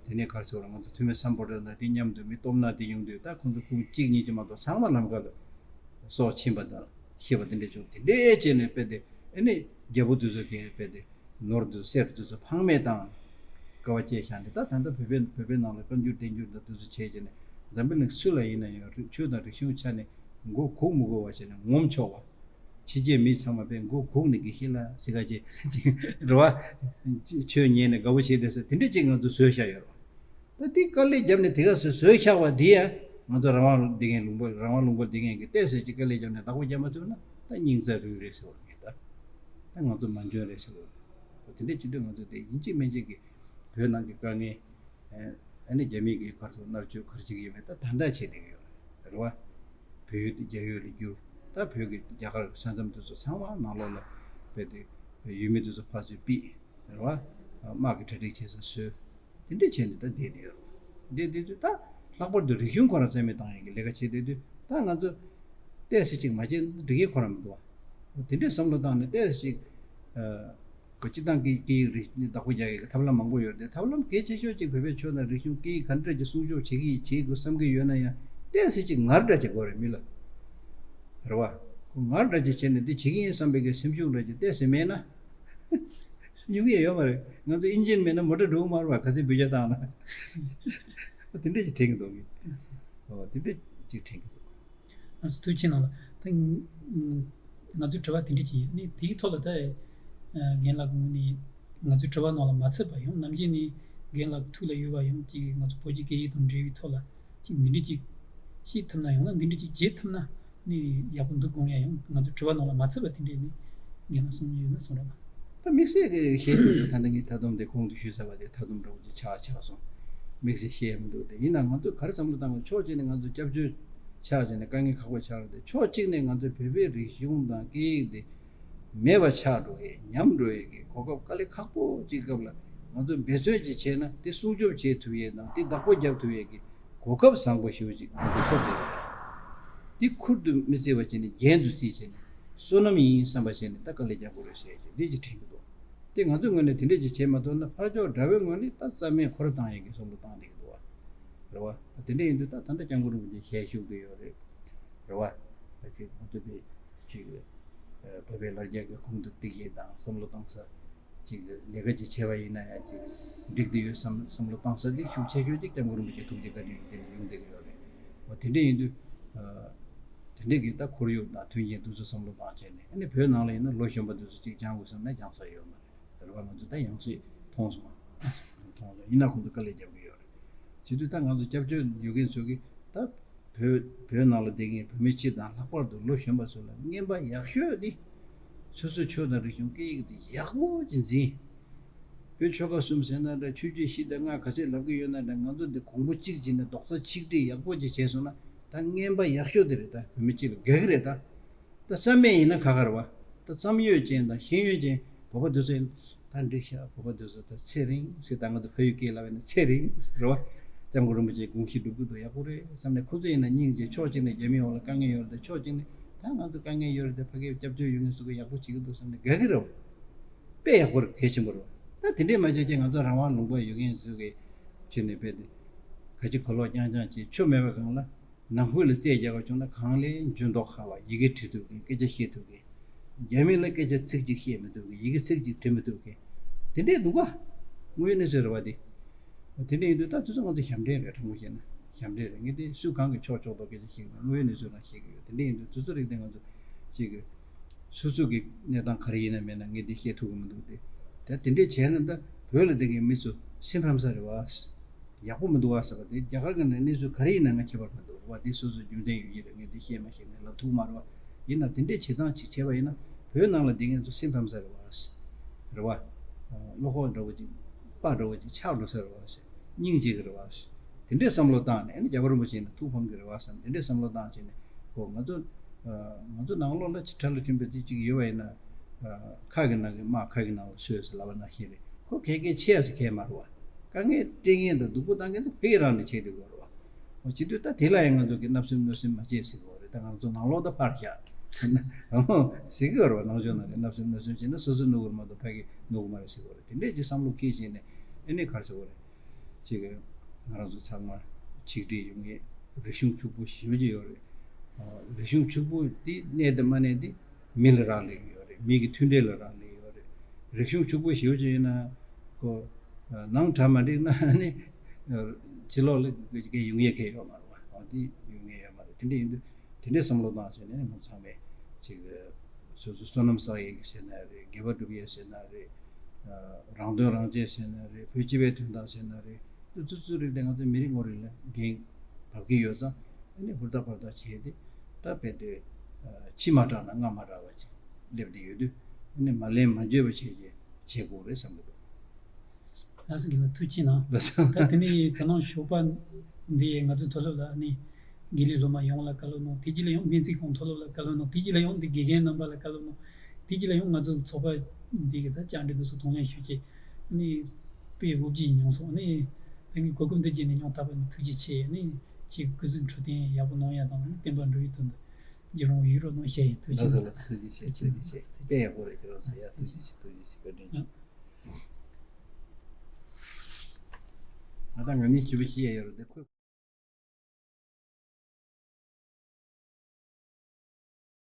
དེ་ནས་ག་རེ་ཟེར་བ་ང་ཚོ་ཐུ་མི་སམ་བྷོ་ཊ་དང་དེ་མཉམ་དུ་མི་སྟོབས་ན་དེ་ཡོང་དུས་ད་ཁོང་ཚོ་ཁོང་གཅིག་གཉིས་ཀྱི་མ་གཏོགས་ཚང་མ་ལམ་ཁ་ལ་སྲོག་ཕྱིན་པ་དང་ཤི་བ་དེ་འདྲས་བྱུང་། དེ་འདྲས་བྱས་ནས་དཔེ་དེ་ཨ་ནི་རྒྱལ་པོ་དེ་ཚོ་གིས་དཔེ་དེ་ནོར་དེ་ཚོ་གསེར་དེ་ཚོ་ཕངས་མེད་བཏང་ནས་དཀའ་བ་སྤྱད་བཞག་ནས། ད་ད་ལྟ་བོད་པའི་བོད་པའི་ནང་ལ་བཀའ་འགྱུར་བསྟན་འགྱུར་དང་དེ་ཚོ་བྱས་བྱས་ནས་འཛམ་བུ་གླིང་སུ་ལ་ཡིན་ན་ཡང་རིག་ཆོས་དང་རིག་གཞུང་ཆ་ནས་མགོ་སྒུར་མི་དགོས་པ་བྱས་ནས་ངོམ་ཆོག་པ། ཕྱི་རྒྱལ་མི་ཚང་མ་དཔེ་མགོ་སྒུར་ནས་དགེ་བཤེས་ལགས་ཟེར་ག་ཅིག་རེད་བ། ཆོས་ཉན་ནས་དགའ་བོ་བྱས་བསྡད་ས་དེ་འདྲས་ཅིག་ང་ཚོ་བཟོས་བཞག་ཡོད་རེད་བ། ད་འདི་དཀའ་ལས་བརྒྱབ་ནས་དེ་ག་སེ་བཟོས་བཞག་པ་འདི་ཡང་ང་ཚོ་རང་དབང་བསྡད་མཁན་ལུང་པ། རང་དབང་ལུང་པར་བསྡད་མཁན་གྱི་ཏོག་ཙམ་ཅིག་དཀའ་ལས་བརྒྱབ་ནས་བདག་པོ་རྒྱབ་མ་ཐུབ་ན་ད་སྙིང་རྩ་རུལ་རེད་ཟེར་བ་རེད། ད་ད་ང་ཚོ་མ་འཇོན་རེད་ཟེར་བ་རེད། དེ་འདྲ་བྱེད་དུས་ང་ཚོ་དེ་ཡིན་གཅིག་མིན་གཅིག་གི་བོད་ནང་གི་དཀའ་ངལ། ཨ་ནི་རྒྱ་མི་གི་ག་རེ་ཟེར་མནར་གཅོད་ག་རེ་བྱེད་ཀྱི་ཡོད་མེད་ད་ད་ལྟ་བྱེད་བསྡད་ཀྱི་ཡོད་རེད། རེད་བ། བལ་ཡུལ་དེ་རྒྱ་ཡུལ་ལ་བསྒྱུར། ད་བོད་ཀྱི་རྒྱ་གར་གྱི་ས་མཚམས་དེ་ཚོ་ཚང་མ་ནང་ལོགས་ལ་དཔེ་དེ་ཡུལ་མི་དེ་ཚོ་ཕར་ཚུར་ཕུད། རེད་བ། དམག་གི་གྲ་སྒྲིག་བྱེད་ས་བཟོས། དེ་འདྲས་བྱས་ནས་ད་བསྡད་བསྡད་ཡོད་རེད། བསྡད་བསྡད་དུས་ད་ལྷག་པར་དུ་རིག་གཞུང་ཁོ་རང་རྩ་མེད་བཏང་ཡག་གི་ལས་ཀ་བྱེད་བསྡད་དུས་ད་ང་ཚོ་ཏོག་ཙམ་ཅིག་མ་བྱས་ན་འགྲིག་གི་ཁོ་རང་མི་འདུག་བ། དེ་འདྲས་བསམ་བློ་བཏང་ནས་ཏོག་ཙམ་ཅིག་ཨ། སྤྱིར་བཏང་གི་སྐད་ཡིག་རིག་གནས་བདག་པོ་རྒྱག་ཡག་གི་ཐབས་ལམ་མང་པོ་ཡོད་རེད་དེ། ཐབས་ལམ་གལ་ཆེ་ཤོས་ཅིག་བོད་པའི་ཆོས་དང་རིག་གཞུང་སྐད་ཡིག་ག་འདྲ་ཅིག་སྲུང་སྐྱོབ་བྱེད་ཀྱི་བྱེད་དགོས་བསམ་གྱི་ཡོད་ན་ཡང་ཏོག་ཙམ་ཅིག་ངར་འདྲ་ཅིག་དགོས་རེད་མི་ལ། རེད་བ། ཁོ་ངར་འདྲ་ཅིག་བྱས་ནས་འདི་བྱེད་ཀྱི་ཡིན་བསམ་པའི་གི་སེམས་ཤུགས་འདྲ་ཅིག་ཏོག་ཙམ་མེད་ན། ཡོང་གི་ཡོད་མ་རེད། ང་ཚོ་ཨིན་ཇིན་མེད་ན་མོ་ཊ་འགྲོ་གི་མ་རེད་བ། ག་ཚོད་འབུད་རྒྱག་བཏང་ན། དེ་འདྲ་ཅིག་དྲན་གྱི་འདུག་གི། ཨོ་དེ་འདྲ་ཅིག་དྲན་གྱི་འདུག་ང་ཚོ་ཐུགས་ཆེ་གནང་ལ། ད་ང་ཚོའི་དྲི་བ་དེ་འདྲ་ཅིག་ཡིན། ཨ་ནི་དེའི་ཐོག་ལ་ད་རྒན་ལགས་ཀྱི་ངོས་ནས་ང་ཚོའི་དྲི་བ་ནང་ལ་མ་ཚུད་པ་ཡང་ནམ་རྒྱུན་ནས་རྒན་ལགས་ཀྱི་ཐུགས་ལ་ཡོད་པ་ཡང་ཅིག་ང་ཚོ་བོད་ཀྱི་སྐད་ཡིག་དང་འབྲེལ་བའི་ཐོག་ལ་ཅིག་འདི་འདྲ་ཅིག་བཤད་ཐུབ་ན་ཡང་ན་འདི་འདྲ་ཅིག་བྱེད་ཐུབ་ན་ནི་ཡག་པོ་འདུག་དགོངས་ཡ་ཡང་ང་ཚོའི་དྲི་བ་ནང་ལ་མ་ཚུད་པ་དེ་འདྲ་ནི་རྒན་ལགས་གསུང་རྒྱུ་ཡོད་ན་གསུང་རོགས་གནང་། ད་དམིགས་བསལ་གྱི་བཤད་ཡོད་ད་ལྟ་ངས་མཐའ་སྡོམ་དེ་གོང་དུ་ཞུས་ཚར་བ་དེ་མཐའ་སྡོམ་འདྲ་བོ་ཅིག་ཆགས་ཆགས་སོང་། དམིགས་བསལ་བཤད་ཡ་མི་འདུག་དེ་ཡིན་ན་ང་ཚོས་ག་རེ་བསམ་བློ་བཏང་དགོས། ཕྱོགས་གཅིག་ནས་ང་ཚོ་སྐྱབས་བཅོལ་ཆགས་བྱས་ནས་དཀའ་ངལ་ཁག་པོ་ཆགས་རེད་དེ། ཕྱོགས་གཅིག་ནས་ང་ཚོའི་བོད་པའི་རིག་གཞུང་དང་སྐད་ཡིག་དེ་མེད་པ་ཆགས་འགྲོ་ཡས་ཉམས་འགྲོ་ཡས་ཀྱི་གོ་སྐབས་དཀའ་ལས་ཁག་པོ་ཅིག་སྐབས་ལ་ང་ཚོས་འབད་བརྩོན་ཅིག་བྱས་ན་དེ་སྲུང་སྐྱོབ་བྱེད་ཐུབ་ཡས་དང་དེ་བདག་པོ་རྒྱབ་ཐུབ་ཡས་ཀྱི་གོ་སྐབས་བཟང་པོ་ཞེ་པོ་ཅིག་ང་ཚོ་ཐོབ་བསྡད་ཡོད་རེད། འདི་ཁུར་དུ་མི་བརྩི་བ་བྱས་ནས་རྒྱན་དུ་བརྩིས་བྱས་ནས་བསོད་ནམས་ཡིན་བསམ་པ་བྱས་ནས་ད་དཀའ་ལས་རྒྱག་དགོས་རེད་ཟེར་གྱི་འདི་ཅིག་དྲན་གྱི་འདུག་དེ་ང་ཚོའི་ངོས་ནས་དེ་འདྲས་ཅིག་བྱས་མ་ཐུབ་ན་ཕར་ཕྱོགས་དགྲ་བོའི་ངོས་ནས་ད་རྩ་མེད་ཁོ་རང་བཏང་ཡས་ཀྱི་བསམ་བློ་བཏང་བསྡད་ཀྱི་འདུག་བ། རེད་བ། དེ་འདྲས་ཡིན་དུས་ད་ད་ལྟ་སྐྱབས་མགོན་རིན་པོ་ཆེ་ཞལ་བཞུགས་བསྡད་ཡོད་རེད། རེད་བ། ད་ཅིག་ང་ཚོ་དེ་ཅིག་བོད་པའི་ལ་རྒྱ་གི་ཁོང་དུ་ཏིག་ཅིག་དང་བསམ་བློ་བཏང་ས། ཅིག་ལས་ཀ་ཅིག་བྱས་པ་ཡིན་ན་ཡང་ཅིག་འགྲིག་བསྡད་ཡོད་བསམ་བསམ་བློ་བཏང་ས་འདི་ཤུགས་ཆེ་ཤོས་ཅིག་སྐྱབས་མགོན་རིན་པོ་ཆེ་ཐུགས་རྗེ་བཀའ་དྲིན་ལ་བརྟེན་ནས་ཡོང་བསྡད་ཀྱི་ཡོད་རེད། འོ་དེ་འདྲ་ཡིན་དུས། དེ་འདྲ་གི་ད་ཁོར་ཡུག་དང་མཐུན་རྐྱེན་དེ་ཚོ་བསམ་བློ་བཏང་བྱས་ནས་ཨ་ནི་བོད་ནང་ལ་ཡིན་ན་ལོ་གཞོན་པ་དེ་ཚོ་ཅིག་སྦྱང་དགོས་བསམ་ན་སྦྱང་ས་ཡོད་མ་རེད། རེད་བ། ང་ཚོ་ད་ཡང་སྲིད་མཐོང་སོང་བ། མཐོང་སོང་། ཡིན་ན་ཁོང་ཚོ་དཀའ་ལས་རྒྱབ་ཀྱི་ཡོད་རེད། བྱེད་དུས་ད་ང་ཚོ་སྐྱབས་བཅོལ་ཡོད་མཁན་ཚོ་གིས་ད་བོད་བོད་ནང་ལ་བསྡད་མཁན་བོད་མི་སྤྱི་དང་ལྷག་པར་དུ་ལོ་གཞོན་པ་ཚོ་ལ་རྔན་པ་ཡག་ཤོས་འདི་ སོ་སོའི་ཆོས་དང་རིག་གཞུང་སྐད་ཡིག་དེ་ཡག་པོ་ཅིག་འཛིན། བོད་ཆོལ་ཁ་གསུམ་ཟེར་ན་འདྲ། ཆོས་བརྒྱུད་བཞི་དང་ལྔ་ག་ཚད་ལབ་ཀྱི་ཡོད་ན་འདྲ། ང་ཚོ་འདི་གོང་བུ་གཅིག་བྱས་ནས་རྡོག་རྩ་ཆིག་སྒྲིལ་ཡག་པོ་ཅིག་བྱས་སོང་ན། ད་རྔན་པ་ཡག་ཤོས་དེ་རེད། ད་བོད་མི་སྤྱི་ལ་དགའ་གི་རེད། ད་ད་བསམ་མེད་ཡིན་ན་ཁ་ཁ་རེད་བ། ད་བསམ་ཡོད་ཅན་དང་ཤེས་ཡོན་ཅན་བོད་པ་དེ་ཚོ་ཡིན། ད་འགྲིག་ཤག་བོད་པ་དེ་ཚོ་ད་ཚེ་རིང་ཟེར། ད་ང་ཚོ་ཕ་ཡུལ་སྐད་ལབ་ཡིན་ན་ཚེ་རིང་ཟེར་བ། སྐྱབས་མགོན་རིན་པོ་ཆེའི་དགོངས་གཞི་སྒྲུབ་ཀྱི་འདུག་ཡག་པོ་རེད་བསམ་ནས། ཁོ་ཚོ་ཡིན་ན་སྙིང་རྗེ། ཕྱོགས་གཅིག་ནས་རྒྱ་མི་འོག་ལ་དཀའ་ངལ་ཡོད་རེད་དེ། ཕྱོགས་གཅིག་ནས་ད་ང་ཚོ་དཀའ་ངལ་ཡོད་རེད་དེ། ཕ་གིར་སྐྱབས་བཅོལ་ཡོད་མཁན་ཚོ་གིས་ཡག་པོ་བྱེད་ཀྱི་འདུག་བསམ་ནས་དགའ་གི་རེད་བ། དཔེ་ཡག་པོ་རེད། གལ་ཆེན་པོ་རེད་བ། ད་དེ་འདྲས་མ་བྱས་ཀྱི་ང་ཚོ་རང་དབང་ལུང་པ་ཡོད་མཁན་ཚོ་གིས་ཁྱོན་ནས་དཔེ་དེ་ག་ཅི་གོ་ལོག་རྐྱང་རྐྱང་བྱས། ཆོ་མེད་པ་གང་ལ། ནང་ཁུལ་ལ་རྩོད་རྒྱག་པ་བྱུང་ན། གང་ལས་འཇུ་མདོག་ཁ་བ། ཡི་གེ་བྲི་ཐུབ་མཁན། སྐད་ཆ་བཤད་ཐུབ་མཁན། རྒྱ་མི་ལ་སྐད་ཆ་ཚིག་གཅིག་བཤད་མི་ཐུབ་མཁན། ཡི་གེ་ཚིག་གཅིག་བྲི་མི་ཐུབ་མཁན། དེ་འདྲས་འདུག་ག་དངོས་ཡོད་གནས་ཚུལ་རེད་བ་དེ། དེ་འདྲས་ཡིན་དུས་ད་དེ་ཚོ་ང་ཚོ་ཞབས་འདྲེན་རེད། དྲང་པོ་བཤད་ན་ཞབས་འདྲེན་རེད། ངས་དེ་སུ་གང་གི་ཕྱོགས་ཕྱོགས་གཏོགས་སྐད་ཆ་བཤད་ཀྱི་མེད། དངོས་ཡོད་གནས་ཚུལ་རང་བཤད་ཀྱི་ཡོད། དེ་འདྲས་ཡིན་དུས་དེ་ཚོ་རིགས་དེ་ང་ཚོ་ཅིག་གི་སོ་སོ་གི་གནས་སྟངས་ག་རེ་ཡིན་ན་མིན་ན་ངས་འདི་བཤད་ཐུབ་ཀྱི་མི་འདུག་སྟེ། ད་དེ་འདྲས་བྱས་ན་ད་བོད་ལ་བསྡད་མཁན་མི་ཚོ་སེམས་ཕམ་ས་རེད་བ། ཡག་པོ་མི་འདུག་བ་ཟེར་བ་དེ། རྒྱ་གར་གྱི་ནང་གནས་ཚུལ་ག་རེ་ཡིན་ན་ང་ཁྱད་པར་མི་འདུག་རེད་བ། དེ་སོ་སོའི་རྒྱུ་མཚན་ཡོད་ཀྱི་རེད། ངས་འདི་བཤད་མ་ཤེས། ངས་ལབ་ཐུབ་མ་རེད་བ། ཡིན་ན་དེ་འདྲས་བྱེད་སྟངས་ཅིག་བྱས་པ་ཡིན་ན་བོད་ནང་ལ་བསྡད་མཁན་ཚོ་སེམས་ཕམ་ས་རེད་བ། རེད་བ། བློ་ཁོག་འདྲ་བོ་ཅིག་དཔའ་འདྲ་བོ་ཅིག་ཆགས་འགྲོ་ས་རེད་བ། སྙིང་རྗེ་གི་རེད་བ། དེ་འདྲའི་བསམ་བློ་བཏང་ནས་ཨ་ནི་རྒྱལ་བ་རིན་པོ་ཆེ་ཡིན་ན་ཐུགས་ཕམ་གི་རེད་བ་བསམ། དེ་འདྲའི་བསམ་བློ་བཏང་བྱས་ནས། ཁོ་ང་ཚོ་ང་ཚོ་ནང་ལོགས་ལ་ཅིག་ཁྲ་ལ་ཁྲིམས་པའི་དེ་ཅིག་ཡོད་པ་ཡིན་ན། ཁ་གི་ནང་གི་དམག་ཁ་གི་ནང་ལ་སོས་ཟེར་ལབ་པ་ནང་བཞིན་རེད། ཁོ་གལ་གལ་ཆེ་ཡ་ཟེར་གལ་མ་རེད་བ། དཀའ་ངལ་སྤྲད་མཁན་དང་སྡུག་པོ་བཏང་མཁན་དེ་ཕ་གི་རང་ནས་བྱས་བསྡད་དགོས་རེད་བ། འོ་བྱེད་དུས་ད་དེ་ལ་ཡང་ང་ཚོ་གི་བརྣབ་སེམས་གནོད་སེམས་མ་བྱེད་ཟེར་གི་རེད། ད་ང་ཚོ་ནང་ལོགས་ད་ཕར་བཞག་ཟེར་གི་རེད་བ། ནང་ཆོས་ནང་གི་བརྣབ་སེམས་གནོད་སེམས་བྱས་ན་སོ་སོ་གནོད་གི་རེད་མ་གཏོགས་ཕ་གི་གནོད་གི་མ་རེད་ཟེར་གི་རེད། དེ་འདྲས་ཀྱི་བསམ་བློ་འཁྱེར་བྱས་ནས་ཨ་ནི་ག་རེ་ཟེར་གི་རེད། ཅིག་གི་ང་རང་ཚོ་ཚང་མ་ཆིག་སྒྲིལ་ཡོང་ངེས། རིག་གཞུང་ཕྱུག་པོ་ཞེ་པོ་ཅིག་ཡོད་རེད། རིག་གཞུང་ཕྱུག་པོ་དེ་གནས་དང་མ་གནས་དེ་མི་ལ་རག་ལས་ཀྱི་ཡོད་རེད། མི་གི་མཐུན་སྒྲིལ་ལ་རག་ལས་ཡོད་རེད། རིག་གཞུང་ཕྱུག་པོ་ཞེ་པོ་ཅིག་ཡིན་ན་ཁོ་ནང་གྲ་མ་འགྲིག་ན་ནི་ཕྱི་ལོགས་ལ་ཡོང་ཡས་གང་ཡོད་མ་རེད་བ། འོ་དེ་ཡོང་ཡས་ཡོད་མ་རེད། དེ་འདྲ་ཡིན་དུས། དེ་འདྲའི་བསམ་བློ་བཏང་བྱས་ནས་ང་ཚང་མས་ཅིག་སོ་སོ་བསོད་ནམས་བསགས་ཡས་ཀྱི་ཟེར་ན་རེད། དགེ་བ་སྒྲུབ་ཡས་ཟེར་ན་རེད། རང་དོན་རང་གཅེས་ཟེར་ན་རེད། བོད་སྤྱི་པའི་དོན་དག་ཟེར་ན་རེད། དེ་ཚོ་ཚོ་རིགས་དེ་ང་ཚོ་མི་རིགས་ངོ་རིས་ལ་འགན་བབས་ཀྱི་ཡོད་ཙང་། ཨ་ནི་ཧུར་ཐག་འབད་ཐག་བྱས་ཏེ་ད་རྦད་དེ་ཕྱི་མ་དྲག་ན་སྔ་མ་དྲག་པ་ཅིག་སླེབས་བསྡད་ཡོད་དུས། ཨ་ནི་མ་ལན་མ་འཇལ་བ་བྱས་ཀྱི་བྱེད་དགོས་རེད་བསམ་གྱི་འདུག་ལགས་སོ། རྒན་ལགས་ཐུགས་རྗེ་གནང་། ལགས་སོ། ད་དེ་ནས་ད་ནང་ཞོགས་པ་འདི་ང་ཚོའི་མཐོ་སློབ་ལ་ནི་དགེ་ལས་སློབ་མ་ཡོངས་ལ་བཀའ་སློབ་གནང་། དེ་རྗེས་ལ་ཡང་སྨན་རྩིས་ཁང་མཐོ་སློབ་ལ་བཀའ་སློབ་གནང་། དེ་རྗེས་ལ་ཡང་འདི་དགེ་རྒན་རྣམ་པ་ལ་བཀའ་སློབ་གནང་། དེ་རྗེས་ལ་ཡང་ང་ཚོ་ཚོགས་པ་འདི་གི་ད་བཅར་འདྲི་འདུག་སེ་གདོང་ལེན་ཞུས་རྗེས་ནི་དཔེ་དབུ་འབྱེད་མྱོང་སོང་། ནི་དེ་གི་གོ་སྐབས་འདི་བརྒྱུད་ནས་མྱོང་ཐུབ་པ་ནི་ཐུགས་རྗེ་ཆེ། ནི་ཁྱེད་ཀྱི་སྐུ་གཟུགས་འཕྲོད་བསྟེན་ཡག་པོ་གནང་ཡ་དང་ནི་བསྟན་པ་འགྲོ་ཡི་དོན་དུ་རྒྱུ་རང་ཡུན་རོ་གནང་བཤད་ཡིན། ཐུགས་རྗེ་གནང་། ལགས་སོ། ལགས་སོ། ཐུགས་རྗེ་ཆེ། ཐུགས་རྗེ་ཆེ། དཔེ་ཡག་པོ་རེད། ཁྱེད་རང་ཚོ་ཡ། ཐུགས་རྗེ་ཆེ། ཐུགས་རྗེ་ཆེ། བཀའ་དྲིན་ཆེ། ང་དང་ང་གཉིས་སྐྱིད་པོ་ཞིག་ཡ་ཡོད་རེད་དེ། ཁོས།